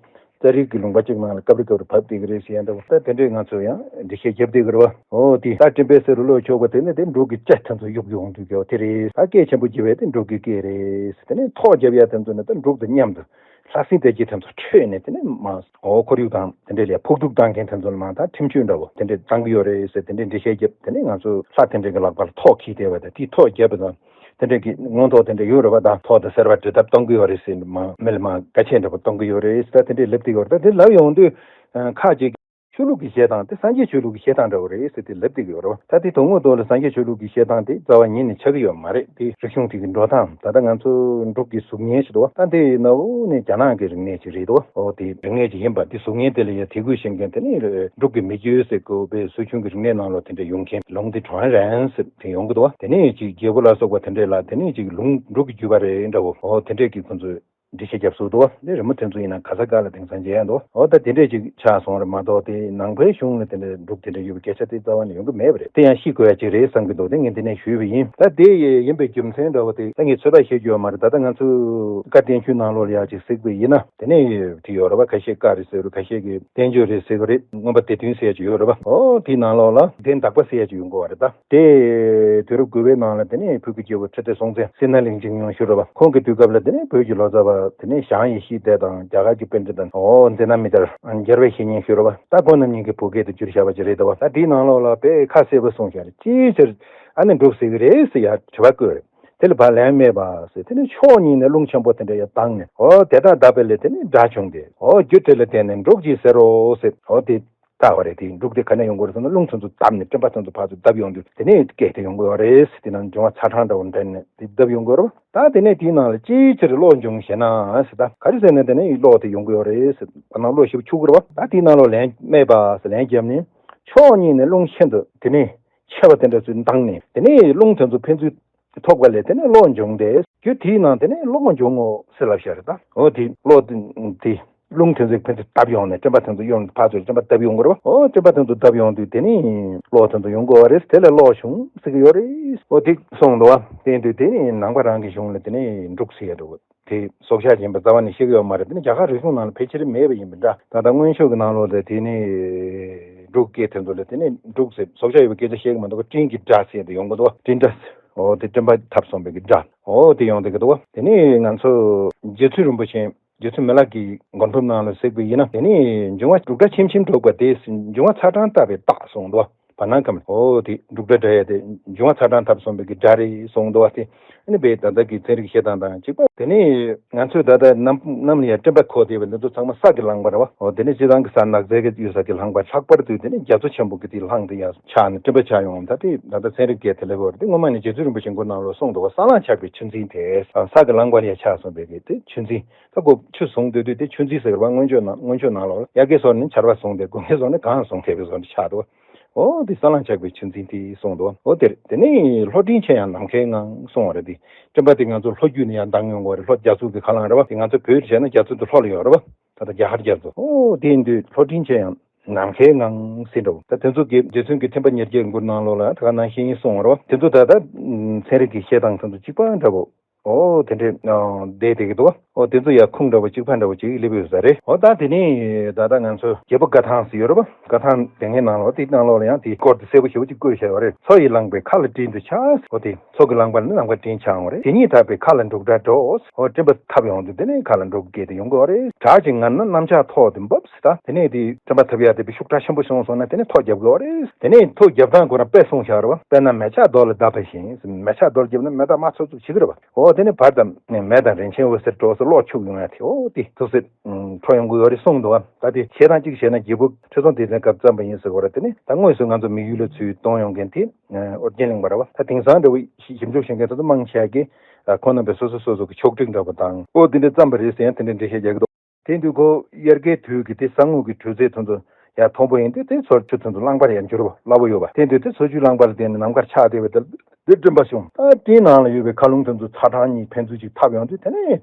རྩ་རིག་གི་ལུང་པ་གཅིག་ནང་ལ་སྐབས་རེ་སྐབས་རེ་བབས་བསྡད་ཀྱི་རེད་ཟེར་ཡ་འདྲ་བོ། ད་དེ་འདྲས་ང་ཚོ་ཡང་འགྲེལ་བཤད་རྒྱབ་བསྡད་ཀྱི་རེད་པ། འོ་དེ་ད་སྤྲིན་པའི་རྩེ་རུ་གློག་འཁྱུག་པ་དེ་ནི་དེ་འབྲུག་གི་སྐད་དེ་ཚོ་གཡུག་ཡོང་དུས་ཀྱི་དེ་རེད། ད་སྐད་ཆེན་པོ་བརྒྱབ་པ་དེ་འབྲུག་གི་སྐད་རེད། དེ་ནས་ཐོག་བརྒྱབ་ཡ་དེ་ཚོ་ནི་ད་འབྲུག་དང་མཉམ་དུ་ལྷ་སྲིན་སྡེ་བརྒྱད་དེ་ཚོ་ཁྲོས་ནས། དེ་ནས་མ་འོ་ཁོར་ཡུག་དང་དེ་འདྲས་ལ་ཕོག་ཐུག་བཏང་མཁན་དེ་ཚོ་ལ་མ་ད་ཁྲིམས་གཅོད་འདྲ་བོ་དེ་འདྲས་བཏང་གི་ཡོད་རེད་ཟེར་དེ་འདྲས་འགྲེལ་བཤད་བརྒྱབ། དེ་ནས་ང་ཚོ་ལྷ་དེ་འདྲས་ཀྱི་ལག་པ་ལ་ཐོག་འཁྱེར་བསྡད་པ་དང་། དེ་འདྲས་ཀྱི་མངོན་ཐོག་དེ་འདྲས་ཡོད་རེད་པ། ད་ཐོག་དང་སེར་བ་འབྲི་ཐབས་གཏོང་གི་ཡོད་རེད་ཟེར་མ་མི་ལ་མ་བཀའ་ཆད་འདྲ་པོ་གཏོང་གི་ཡོད་རེད་ཟེར། ད་དེ་འདྲས་ལབ་བསྡད་ཡོད་རེད། ད་དེ་ལབ་ཡོང་དུས་ཁ་ཅིག་ཆོས་ལུགས་ཀྱི་བཤད་སྟངས་དེ་སངས་རྒྱས་ཆོས་ལུགས་ཀྱི་བཤད་སྟངས་འདྲ་བོ་རེད་ཟེར་དེ་ལབ་བསྡད་ཀྱི་ཡོད་རེད་པ། ད་དེ་དོན་དངོས་ཐོག་ལ་སངས་རྒྱས་ཆོས་ལུགས་ཀྱི་བཤད་སྟངས་དེ་རྩ་བ་ཉིད་ནས་ཆགས་ཀྱི་ཡོད་མ་རེད། དེ་རིག་གཞུང་དེ་གི་འགྲོ་སྟངས། ད་ལྟ་ང་ཚོ་འབྲུག་གི་གཟུགས་བརྙན་ཞིག་འདུག་པ། ད་དེ་ནང་ནས་རྒྱ་ནག་གི་རིག་གནས་ཅིག་རེད་འདུག་པ། འོ་དེ་རིག་གནས་ཅིག་ཡིན་པ། དེ་གཟུགས་བརྙན་དེ་ལ་ཡང་དད་གུས་བྱེད་མཁན་དེ་ནི་འབྲུག་གི་མི་རྒྱུད་ཟེར་དགོས་པའི་སྲོལ་རྒྱུན་གྱི་རིག་གནས་ནང་ལོགས་དེ་འདྲ་ཡོང་མཁན་ལུང་དེ་ཁྲོན་རན་ཟེར་དེ་ཡོང་གི་འདུག་པ། དེ་ནས་ཅིག་རྒྱལ་པོ་ལ་སོགས་པ་དེ་འདྲས་ལ་དེ་ནས་ཅིག་ལུང་འབྲུག་གི་བརྒྱུད་པ་རེད་འདྲ་བོ། འོ་དེ་འདྲས་ཀྱི་ཁོང་ཚོས་འགྲེལ་བཤད་རྒྱབ་སྲོལ་འདུག་པ། དེ་རི་མོ་དེ་ཚོ་ཡིན་ན་ག་ས་ག་ལ་དེང་སང་མཇལ་ཡ་འདུག་འོ་ད་དེ་འདྲས་ཅིག་ཆགས་སོང་རེད་མ་གཏོགས། དེ་ནང་པའི་གཞུང་ལ་དེ་འདྲས་འབྲུག་དེ་འདྲས་ཡོད་པའི་སྐད་ཆ་དེ་རྩ་བ་ནས་ཡོང་གི་མེད་པ་རེད། དེ་ཡང་ཤེས་དགོས་ཡ་ཅིག་རེད་བསམ་གྱི་འདུག་དེ་ངས་འདི་ནས་ཞུས་པ་ཡིན། ད་དེ་ཡིན་པའི་རྒྱུ་མཚན་འདྲ་བོ་དེ་ད་ངས་ཚོད་དཔག་བྱེད་རྒྱུ་ཡོད་མ་རེད། ད་ལྟ་ང་ཚོས་བཀའ་བསྟན་བཅོས་ནང་ལོགས་ལ་ཡ་ཅིག་གཟིགས་པ་ཡིན་ན། དེ་ནས་དེ་ཡོད་རེད་པ། ཁ་ཤས་བཀའ་རེད་ཟེར་རེད། ཁ་ཤས་ཀྱིས་བསྟན་བཅོས་རེད་ཟེར་གི་རེད། མངོན་པ་སྡེ་བདུན་ཟེར་ཡ་ཅིག་ཡོད་རེད་པ། འོ་དེའི་ནང་ལོགས་ལ་གདན་དག་པ་ཟེར་ཡ་ཅིག་ཡོང་གི་ཡོད་རེད་ད། དེ་དུས་རབས་དགུ་པའི་ནང་ལ་དེ་ནས་བོད་ཀྱི་རྒྱལ་པོ་ཁྲི་ལྡེ་སྲོང་བཙན་སི་ན་གླིང་འཇིགས་ཡོང་ཞུ་རེད་པ། ཁོང་གི་དུས་སྐབས་ལ་དེ་ནས་བོད་ཀྱི་ལོ་ཙཱ་བ་དེ་ནས་ཞང་ཡེ་ཤེས་སྡེ་དང་རྒྱ་གར་གྱི་པཎྜི་ཏ། འོ་མཛད་རྣམ་མི་ལྟར་རྒྱལ་བའི་བཤེས་གཉེན་ཞུ་རེད་པ། ད་ཁོང་རྣམ་གཉིས་ཀྱི་བོད་སྐད་དུ་བསྒྱུར་བཞག་པ་ཅིག་རེད་འདུག་པ། ད་དེའི་ནང་ལོགས་ལ་དཔེ་ཁ་གསལ་པོ་གསུངས་བཞག་རེད། ཅིའི་ཕྱིར་ཨ་ནི་འབྲུག་ཟེར་གི་རེད་ཟེར་ཡ་དྲི་བ་བཀོད་རེད། དེ་ལ་བ་ལན་སྨྲས་པ་ཟེར། དེ་ནས་ཕྱོགས་གཉིས་ནས་རླུང་ཆེན་པོ་དེ་འདྲ་ཡར་བཏང་ནས། འོ་དེ་དག་བརྡབས་པ་ལས་དེ་ནས་སྒྲ་བྱུང་སྟེ། འོ་རྒྱུ་དེ་ལ་བརྟེན་ནས་འབྲུག་ཅེས་ཟེར་རོ་ཟེར། འོ་དེ་བཏགས་པ་རེད། དེ་འབྲུག་དེ་ག་ནས་ཡོང་གི་རེད་ཟེར་ན། རླུང་དེ་ཚོ་བརྡབས་ནས་སྤྲིན་པ་དེ་ཚོ་ཕར་ཚུར་བརྡབས་ཡོང་དུས་དེ་ནས་སྐད་དེ་ཡོང་གི་ཡོད་རེད་ཟེར། དེ་ནང་འབྱུང་བ་ཚ་གྲང་འདྲ་བོ་འདྲེན་ནས་དེ་བརྡབས་ཡོང་གི་ཡོད་རེད། ད་དེ་ནས་དེའི་ནང་ལ་ཅིའི་ཕྱིར་གློག་འབྱུང་ཞེ་ན་ཟེར། ད་ག་རེ་ཟེར་ན་དེ་ནས་གློག་དེ་ཡོང་གི་ཡོད་རེད་ཟེར། བར་སྣང་གློག་ཞེ་པོ་འཁྱུག་གི་རེད་པ། ད་དེའི་ནང་ལོགས་ལན་སྨྲས་པ་ཟེར་ལན་བརྒྱབ་ནས། ཕྱོགས་གཉིས་ནས་རླུང་ཤིན་ཏུ་དེ་ནས་ཆེ་བ་དེ་འདྲ་ཚོས་བཏང་ནས། དེ་ནས་རླུང་དེ་ཚོ་ཕན་ཚུན་ཐུག་པ་ལས་དེ་ནས་གློག་འབྱུང་སྟེ། རྒྱུ་དེའི་ནང་དེ་ནས་གློག་འབྱུང་ངོ་ཟེར་ལབ་བཞག་རེད་ད། འོ་དེ་གློག་དེ་རླུང་དེ་ཚོས་ཕན་ཚུན་བརྡབས་ཡོང་ནས་སྤྲིན་པ་དེ་ཚོ་གཡོ་ནས་ཕར་ཚུར་སྤྲིན་པ་བརྡབས་ཡོང་གི་རེད་པ། འོ་སྤྲིན་པ་དེ་ཚོ་བརྡབས་ཡོང་དུས་དེ་ནས་གློག་དེ་ཚོ་ཡོང་གི་ཡོད་རེད། དེ་ལས་གློག་བྱུང་ཟེར་གི་ཡོད་རེད། འོ་དེ་གསུངས་འདུག་པ། དེ་དུས་དེ་ནས་ནང་པ་རང་གི་གཞུང་ལ་དེ་ནས་འབྲུག་ཟེར་ཡ་འདུག་དེ་སྲོག་ཆགས་ཡིན་པ་རྩ་བ་ནས་ཤེས་ཀྱི་ཡོད་མ་རེད། དེ་ནི་རྒྱ་གར་རིག་གཞུང་ནང་ལ་ཕལ་ཆེར་མེད་པ་ཡིན་པ་འདྲ། ད་ལྟ་སྔོན་ཆད་ཀྱི་ནང་ལོགས་ལ་དེ་ནི་འབྲུག་སྐད་དེ་ཚོ་ལ་དེ་ནི་འབྲུག་ཟེར་སྲོག་ཆགས་ཡོད་པའི་སྐད་ཆ་བཤད་ཀྱི་མི་འདུག་སྤྲིན་གྱི་སྒྲ་ཟེར་དེ་ཡོང་གི་འདུག་སྤྲིན་སྒྲ། འོ་དེ་སྤྲིན་པ་བརྡབས་སོང་བའི་གི་སྒྲ། འོ་དེ་ཡོང་བསྡད་ཀྱི་འདུག་དེ་ནི་ང་ཚོ་རྗེ་བཙུན་རིན་པོ་ཆེ། རྗེ་བཙུན་མི་ལ་གི་མགོན་ཐུབ་ནང་ལ་གཟིགས་པ་ཡིན་ན། དེ་ནི་འབྱུང་བ་འབྲུག་སྒྲ་ཆེམ་ཆེམ་སྒྲོག་པ་དེ། འབྱུང་བ་ཚ་གྲང་བཏབ་པའི་རྟགས་གསུངས་འདུག་བར་སྣང་ཁམས། འོ་དེ་འབྲུག་སྒྲ་སྒྲ་ཡ་དེ་འབྱུང་བ་ཚ་གྲང་བཏབ་སོང་བའི་གི་སྒྲ་རེད་གསུངས་འདུག་བ། དེ་ཨ་ནི་བས་ད་ལྟ་གི་ཚན་རིག་བཤད་སྟངས་དང་གཅིག་པ། དེ་ནས་ང་ཚོས་ད་ལྟ་གནམ་གནམ་ལ་ཡ་སྤྲིན་པ་འཁོར་བསྡད་པ་འདི་ཚོ་ཚང་མ་ས་གི་རླངས་པ་རེད་བ། འོ་དེ་ནས་སྤྱིར་བཏང་གི་ས་ནགས་ཚལ་གྱི་ཡོད་ས་གི་རླངས་པ། ལྷག་པར་དུ་དེ་ནས་རྒྱ་མཚོ་ཆེན་པོ་གི་དེ་རླངས་དེ་ཡ་ཆགས་ནས་སྤྲིན་པ་ཆགས་ཡོང་། ད་དེ་ད་ལྟ་ཚན་རིག་གིས་དེ་ལབ་ཡོད་རེད། དེ་སྔོན་མ་ནས་རྗེ་བཙུན་རིན་པོ་ཆེ་མགོན་ནང་ལོགས་གསུངས་འདུག་བ། ས་རླངས་ཆགས་པའི་ཆུ་འཛིན་དེ། ས་གི་རླངས་པ་ལ་ཡ་ཆགས་སོང་བའི་གི་དེ་ཆུ་འཛིན། ད་ཁོ་ཆུ་བཟུང་སྡོད་དུས་དེ་ཆུ་འཛིན་ཟེར་བ། སྔོན་ཆད་ནང་སྔོན་ཆད་ནང་ལོགས་ལ་དབྱར་ཁའི་ཟོར་ནས་ཆར་པ་བཟུང་སྟེ། དགུན་ཁའི་ཟོར་ནས་གངས་བཟུང་ཐེབས་པའི་ཟོར་ནས་ཆགས་འདུག་འོ་དེ་ས་བསླང་ཆགས་པའི་ཆུ་འཛིན་དེ་གསུངས་འདུག་འོ་དེར་དེ་ནས་ལྷོ་སྤྲིན་ཆེན་ཡང་ནམ་མཁའི་ངང་གསུངས་པ་རེད། དེ་སྤྲིན་པ་དེ་ང་ཚོ་ལྷོ་རྒྱུད་ནས་ཡང་ལྡང་ཡོང་གི་རེད། ལྷོ་རྒྱ་མཚོ་གི་ཁ་ལངས་རེད་བ། དེ་ང་ཚོ་བོད་བྱས་ན་རྒྱ་མཚོ་དེ་ལྷོ་ལ་ཡོད་རེད་བ། ད་ལྟ་རྒྱ་གར་རྒྱ་མཚོ། འོ་དེ་ཡིན་དུས་ལྷོ་སྤྲིན་ཆེན་ཡང་ནམ་མཁའི་ངང་ཟེར་འདྲ་བོ། ད་དེ་ཚོ་གི་རྗེ་བཙུན་གྱི་ཐེམ་པ་ཉེར་བརྒྱད་མགུར་ནང་ལོགས་ལ་ད་ག་ནང་བཞིན་གསུངས་པ་རེད་བ། དེ་ཚོ་ད་ལྟ་ཚན་རིག་གི་བཤད་སྟངས་དེ་ཚོ་གཅིག་པ་འདྲ་བོ། འོ་དེ་འདྲས་བསྡད་བསྡད་ཀྱི་འདུག་འོ་དེ་ཚོ་ཡང་ཁུངས་འདྲ་བོ་གཅིག་པ་འདྲ་བོ་ཅིག་སླེབས་ཡོད་ས་རེད། འོ་ད་དེ་ནས་ད་ལྟ་ང་ཚོ་རྒྱལ་པོ་བཀའ་ཐང་ཟེར་ཡོད་རེད་བ། བཀའ་ཐང་དེ་སྔའི་ནང་ལོགས་དེའི་ནང་ལོགས་ལ་ཡང་དེའི་སྐོར་དེ་གསལ་པོ་ཞེ་པོ་ཅིག་བཀོད་བཞག་ཡོད་རེད། མཚོ་ཡི་རླངས་པས་མཁའ་ལ་སྤྲིན་དུ་ཆགས། འོ་དེ་མཚོ་གི་རླངས་པ་ནི་ནམ་མཁའ་སྤྲིན་ཆགས་ཡོང་རེད། དེ་ཉིད་ཐར་པའི་མཁའ་ལ་འབྲུག་སྒྲ་སྒྲོགས། འོ་སྤྲིན་པ་འཐབ་ཡོང་དུས་དེ་ནས་མཁའ་ལ་འབྲུག་སྐད་དེ་ཡོང་གི་ཡོད་རེད། གྲགས་ཅིང་ངར་ན་གནམ་ལྕགས་ཐོག་ཏུ་འབབ་ཟེར། ད་དེ་ནས་དེ་སྤྲིན་པ་འཐབ་ཡག་དེ་བའི་ཤུགས་དྲག་ཆེན་པོ་བྱུང་སོང་ན་དེ་ནས་ཐོག་རྒྱབ་དགོས་རེད། དེ་ནས་ཐོག་རྒྱབ་སྟངས་ཁོ་རང་དཔེ་གསུངས་བཞག་རེད་བ། དཔེར་ན་མེ་ལྕགས་རྡོ་ལ་བརྡབས་པ་བཞིན། མེ་ལྕགས་རྡོ་ལ་བརྒྱབ་ན་མེ་སྟག་དམར་ཚུབ་ཚུབ་བྱེད་ཀྱི་རེད་བ། འོ་དེ་ནས་བར་དང་མེ་དང་རིན་ཆེན་འོད་ཟེར་འགྲོ་སོང་གློག་འཁྱུག་ཡོང་ཡ་དེ་འོ་དེ་ཐུགས་སྲས་འཕྲོ་ཡོང་གི་ཡོད་རེད་གསུངས་འདུག་བ། ད་དེ་བྱེད་སྟངས་གཅིག་བྱས་ན་རྒྱལ་པོ་ཁྲི་སྲོང་ལྡེ་བཙན་སྐབས་བརྩམས་པ་ཡིན་ཟེར་གོ་ར། དེ་ནས་ད་དངོས་སུ་ང་ཚོ་མི་ཡུལ་ལ་ཚུར་གཏོང་ཡོང་མཁན་དེ་ཨོ་རྒྱན་གླིང་པ་རེད་བ། ད་དེང་སང་འདྲ་བོ་ཞིབ་འཇུག་བྱེད་མཁན་ཚོ་ཚོ་མང་ཆེ་གིས་ཁོང་རྣམ་པས་སོ་སོ་སོ་སོ་གི་ཕྱོགས་སྒྲིག་འདྲ་བོ་དང་ཨོ་དེ་འདྲ་བརྩམས་པ་རེད་ཟེར་ཡང་དེ་འདྲ་འགྲེལ་བཤད་རྒྱག་གི་འདུག་དེ་དུས་ཁོ་དབྱར་ཁའི་དུས་ཀྱི་དེ་ས་སྔོ་གི་དྲོད་ཚད་དེ་ཚོ་ཡར་མཐོན་པོ་ཡིན་དུས་དེ་མཚོ་ཆུ་དེ་ཚོ་རླངས་པར་ཡར་འགྱུར་བ་སླ་པོ་ཡོད་པ། དེ་དུས་དེ་མཚོ་ཆུའི་རླངས་པ་ལ་བརྟེན་ནས་ནམ་མཁར་ཆགས་བསྡད་པ་དེ་དེ་སྤྲིན་པ་བྱུང་། ད་སྤྲིན་ནང་ལ་ཡོད་པའི་མཁའ་རླུང་དེ་ཚོ་ཚ་གྲང་གཉིས་ཕན་ཚུན་གཅིག་འཐབ་ཡོང་དུས་དེ་ནས་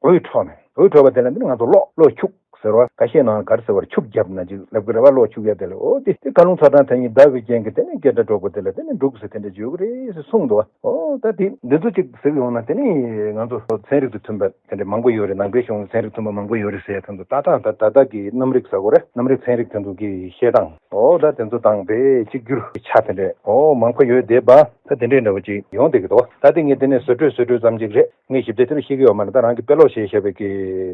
འོད་འཕྲོ་ནས་འོད་འཕྲོ་བ་དེ་ལ་འདི་ང་ཚོ་གློག་གློག་འཁྱུག་ཟེར་བ། ཁ་ཤས་ནང་ག་རེ་ཟེར་བར་འཁྱུག་བརྒྱབ་ན་ཅིག་ལབ་ཀྱི་རེད་བ། གློག་འཁྱུག་ཡ་དེ་ལ་འོ་དེ་དེ་མཁའ་རླུང་ཚ་གྲང་དེ་གཉིས་བརྡར་བའི་རྐྱེན་གྱིས་དེ་ནས་སྐད་སྒྲ་སྒྲོག་པ་དེ་ལ་དེ་ནས་འབྲུག་ཟེར་དེ་འདྲ་བརྗོད་ཀྱི་རེད་ཟེར་གསུངས་འདུག་བ། འོ་ད་དེ་འདི་ཚོ་ཅིག་གཟིགས་ཡོང་ན་དེ་ནི་ང་ཚོ་ཚན་རིག་དང་མཐུན་པ་དེ་འདྲ་མང་པོ་ཡོད་རེད། ནང་པའི་གཞུང་ཚན་རིག་མཐུན་པ་མང་པོ་ཡོད་རེད་ཟེར་ཡ་དེ་ཚོ་ཏག་ཏག་ད་ད་ལྟ་གི་གནམ་རིག་ཟེར་དགོས་རེད། གནམ་རིག་ཚན་རིག་དེ་ཚོ་གི་བཤད་སྟངས་འོ་ད་དེ་ཚོ་དང་དཔེ་གཅིག་གྱུར་ཆགས་དེ་འདྲས་འོ་མང་པོ་ཡོད་བསྡད་པ། ད་དེ་འདྲས་འདྲ་བོ་ཅིག་ཡོང་བསྡད་ཀྱི་འདུག་ད་དེ་ངས་དེ་ནས་བཟོ་བཀོད་བཟོ་བཀོད་ཙམ་ཅིག་རེད། ངས་ཞིབ་ཕྲ་དེ་ལ་ཤེས་ཀྱི་ཡོད་མ་རེད། ད་རང་གི་དཔེ་ཀློག་བྱས་བཞག་པའི་གི་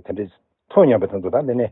དེ་འདྲས་ཐོ་མཉམ་པ་དེ་ཚོ་ད་འདི་ནས་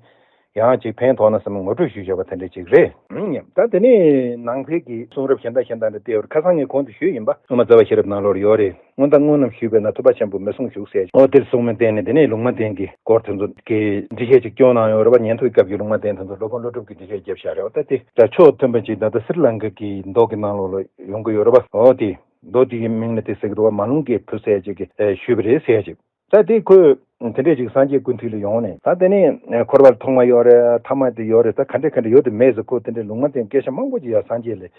ཡང་ཅིག་ཕན་ཐོགས་ན་བསམ་ངོ་སྤྲོད་ཞུས་བཞག་པ་དེ་འདྲ་ཅིག་རེད། ཨང་། ད་དེ་ནས་ནང་པའི་གི་གསུང་རབ་གཞན་དག་གཞན་དག་འདྲ་བལྟས་པར་ཁ་སང་ངས་གོང་དུ་ཞུས་ཡིན་པ། སྔོན་མ་རྩ་བ་ཤེས་རབ་ནང་ལོགས་ཡོད་རེད། སྔོན་བདག་སྔོན་རྣམས་ཞུས་པས་ན། ཐུབ་པ་ཆེན་པོས་མི་གསུང་ཞུགས་ཟེར། འོ་དེར་གསུངས་མིན་བསྟན་ནས་དེ་ནས་ལུང་མ་བསྟན་གྱི་སྐོར་དེ་ཚོ་གི་འགྲེལ་བཤད་ཅིག་སྐྱོན་གནང་ཡོད་རེད་པ། ཉན་ཐོས་སྐབས་ཀྱི་ལུང་མ་བསྟན་དེ་ཚོ་སློབ་དཔོན་ཀླུ་སྒྲུབ་ཀྱིས་འགྲེལ་བཤད་བརྒྱབ་བཞག་རེད་པ། ད་དེ་ད་ཕྱོགས་མཐུན་པ་ཅིག་ད་ལྟ་སི་རི་ལང་ཀ་གི་མདོ་གི་ནང་ལོགས་ལ་ཡོང་གི་ཡོད་རེད་པ། འོ་དེ། མདོ་དེའི་མིང་ནི་དེ་ཟེར་གི་འདུག་བ། མ་ལུང་གི་བུ་ཟེར་ཅིག་གིས་ཞུས་པ་རེད་ཟེར་ཅིག་ད་དེ་ཁོས་དེ་འདྲས་ཅིག་སངས་རྒྱས་ཀུན་འདུས་ལ་ཡོང་ནས་ད་དེ་ནས་འཁོར་བ་ལ་ཐོག་མ་ཡོད་རེད། ཐ་མ་དེ་ཡོད་རེད། ད་ག་འདྲས་ག་འདྲས་ཡོད་དེ་མེད་ཟེར་ཁོས་དེ་འདྲས་ལུང་མ་བསྟན་སྐད་ཆ་མང་པོ་ཅིག་ཡར་སངས་རྒྱས་ལ་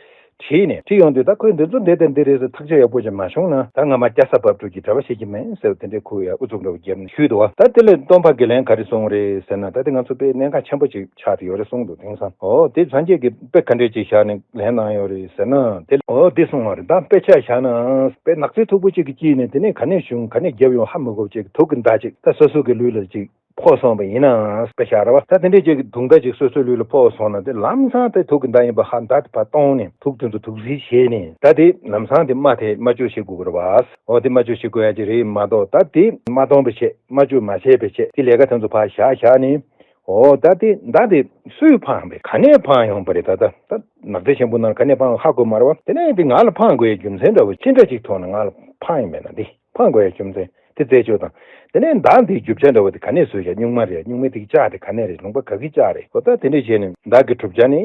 དྲིས་ནས་དྲིས་ཡོང་དུས་ད་ཁོས་འདི་ཚོ་འདི་དང་འདི་རེད་ཟེར་ཐག་གཅོད་ཡག་པོ་ཅིག་མ་བྱུང་ན་ད་ང་མ་སྐྱ་ས་བབས་འགྲོ་གི་གྲྭ་པ་བྱེད་ཀྱི་མིན་ཟེར་དེ་འདྲས་ཁོས་ཡར་ཨུ་ཚུགས་འདྲ་བོ་བརྒྱབ་ནས་ཞུས་འདུག་བ། ད་དེ་ལས་སྟོན་པ་དགེ་ལེགས་ག་རེ་གསུངས་རེད་ཟེར་ན། ད་དེ་ང་ཚོ་དཔེ་གནད་འགག་ཆེན་པོ་ཅིག་ཆགས་ཏེ་ཡོད་རེད་གསུངས་འདུག་དེང་སང་འོ་དེ་སངས་རྒྱས་ཀྱིས་དཔེ་ག་འདྲས་ཅིག་བཞག་ནས་ལན་གནང་ཡོད་རེད་ཟེར་ན། དེ་འོ་དེ་གསུངས་པ་རེད། ད་དཔེ་ཆ་བཞག་ན་དཔེ་ནགས་ཚལ་མཐུག་པོ་གཅིག་གི་དཀྱིལ་ནས་དེ་ནས་ག་ནས་བྱུང་ག་ནས་བརྒྱབ་ཡོང་ཧ་མི་གོ་བ་ཅིག་དུག་གི་མདའ་ཅིག་ད་སོ་སོ་གི་ལུས་ལ་ཅིག་ཕོག་སོང་བ་ཡིན་ན་དཔེ་བཞག་ར་བ། ད་དེ་འདྲས་ཅིག་གི་དུག་མདའ་ཅིག་སོ་སོའི་ལུས་ལ་ཕོག་སོང་ན་དེ་ལམ་སང་དེ་དུག་གི་མདའ་ཡིན་པ་ཧ་མདའ་དེ་ཕར་གཏོང་ནས་དུག་དེ་ཚོ་དུག་སེལ་བྱས་ནས་ད་དེ་ལམ་སང་དེ་རྨ་དེ་རྨ་བཅོས་བྱེད་དགོས་ཀྱི་རེད་བ། འོ་དེ་རྨ་བཅོས་བྱེད་དགོས་ཡ་ཅིག་རེད་མ་གཏོགས་ད་དེ་མ་གཏོང་བའི་ཆེད་རྨ་བཅོས་མ་བྱས་པའི་ཆེད་དེ་ལས་ཀ་དེ་ཚོ་ཕར་བཞག་བཞག་ནས། འོ་ད་དེ་མདའ་དེ་སུས་འཕངས་པས་ག་ནས་འཕངས་ཡོང་པ་རེད། ད་ད་ད་ནགས་ཚལ་ཆེན་པོ་ནང་ག་ནས་འཕངས་ཧ་གོ་མ་རེད་བ། དེ་ནས་དེ་ང་ལ་འཕངས་དགོས་ཡའི་རྒྱུ་མཚན་འདྲ་བོ་ཅི་འདྲ་ཅིག་ཐོག་ནས་ང་ལ་འཕངས་ཡིན་མེད་ན་འདི་འཕངས་དགོས་ཡའི་རྒྱུ་མཚན་དེ་རྩད་གཅོད་དང་། དེ་ནས་མདའ་འདིའི་རྒྱུ་ཆ་འདྲ་བོ་དེ་ག་ནས་བཟོས་ཤག་སྨྱུག་མ་རེད། སྨྱུག་མ་དེ་གི་ལྕགས་དེ་ག་ནས་རེད། ལུང་པ་ག་གི་ལྕགས་རེད། འོ་ད་དེ་འདྲ་བྱས་ནས་མདའ་གི་གྲུབ་ཆ་ནས་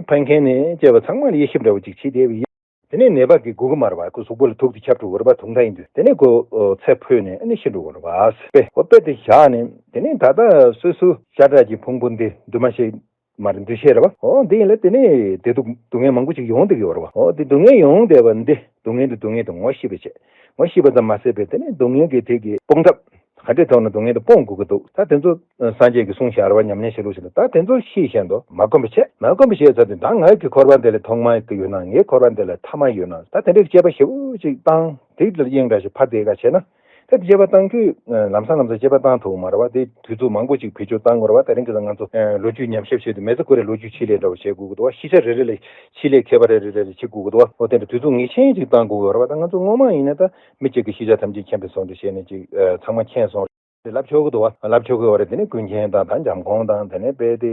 འཕེན་མཁན་ནས་བཅས་པ་ཚང་མ་ལ་དབྱེ་ཞིབ་འདྲ་བོ་ཅིག་བྱེད་བསྡད་པ་ཡིན། དེ་ནས་ནད་པ་གི་སྒུག་གི་མ་རེད་བ། ཁོ་གཟུགས་པོ་ལ་དུག་དེ་ཁྱབ་འགྲོ་གི་རེད་བ། དུག་མདའ་ཡིན་དུས་དེ་ནས་ཁོ་ཚེ་འཕོས་ནས་ཨ་ནི་ཤི་འགྲོ་གི་རེད་བ། དཔེ་འོ་དཔེ་དེ་བཞག་ནས་དེ་ནས་ད་ལྟ་སོ་སོ་ཤ་ཁྲག་གི་ཕུང་པོ་འདི་འདུས་མ་བྱས་མ་རེད། འདུས་བྱས་རེད་བ། འོ་འདི་ཡིན་ལ་དེ་ནས་བདེ་སྡུག་སྡུག་བསྔལ་མང་པོ་ཅིག་ཡོང་བསྡད་ཀྱི་ཡོད་རེད་བ། འོ་དེ་སྡུག་བསྔལ་ཡོང་བསྡད་པ་འདི་སྡུག་བསྔལ་འདི་སྡུག་བསྔལ་དུ་ངོ་ཤེས་པའི་ཆེད། ངོ་ཤེས་པ་ཙམ་མ་ཟད་པའི་དེ་ནས་སྡུག་བསྔལ་གྱི་དེ་གི་སྤོང་ཐབས། ག་འདྲའི་ཐོག་ནས་སྡུག་བསྔལ་དེ་སྤོང་དགོས་ཀྱི་འདུག་ད་དེ་ཚོ་སངས་རྒྱས་ཀྱིས་གསུངས་བཞག་རེད་བ། ཉམས་ལེན་བྱེད་ལུགས་ཞིག་ལ། ད་དེ་ཚོ་ཤེས་བཞིན་དུ་མ་གོམས་པའི་ཆེད། མ་གོམས་པའི་ཆེད་ཟེར་དུས་ད་ངའི་གི་འཁོར་བ་འདི་ལ་ཐོག་མ་གི་ཡོད་ན། ངའི་འཁོར་བ་འདི་ལ་ཐ་མ་ཡོད་ན། ད་དེ་འདྲའི་དཔྱད་པ་ཞེ་པོ་ཅིག་བཏང་། དེ་ལ་དབྱིངས་འདྲ་ཞིག་ཕར་བསྡད་ག་བྱས་ན། ད་དེ་དཔྱད་པ་བཏང་དུས་ལམ་སང་ལམ་སང་དཔྱད་པ་བཏང་ཐུབ་མ་རེད་བ། དེ་དུས་ཚོད་མང་པོ་ཅིག་བེད་སྤྱོད་བཏང་དགོས་རེད་བ། དེ་རིང་ཁ་སང་ང་ཚོ་ལོ་རྒྱུས་ཉམས་ཞིབ་བྱེད་དུས་མི་ཚེ་ཁོ་རའི་ལོ་རྒྱུས་ཆེད་ལས་འདྲ་བོ་བྱེད་དགོས་ཀྱི་འདུག་བ། ཤེས་བྱ་རེ་རེ་ལ། ཆེད་ལས་མཁས་པ་རེ་རེ་རེ་རེ་བྱེད་དགོས་ཀྱི་འདུག་བ། འོ་དེ་འདྲ་དུས་ཚོད་ངེས་ཅན་ཅིག་བཏང་དགོས་ཀྱི་ཡོད་རེད་བ། ད་ང་ཚོ་སྔོན་མ་ཡིན་ན་ད་མི་གཅིག་གིས་ཤེས་བྱ་ཐམས་ཅད་མཁྱེན་པའི་ཚུལ་དུ་བྱས་ནས་ཅིག་ཨ་ཚང་མ་མཁྱེན་སོང་རེད། ལབ་ཆོག་གི་འདུག་བ། ལབ་ཆོག་གི་ཡོད་རེད། དེ་ནས་ཀུན་མཁྱེན་དང་ད་འཇམ་མགོན་དང་དེ་ནས་དཔེ་དེ་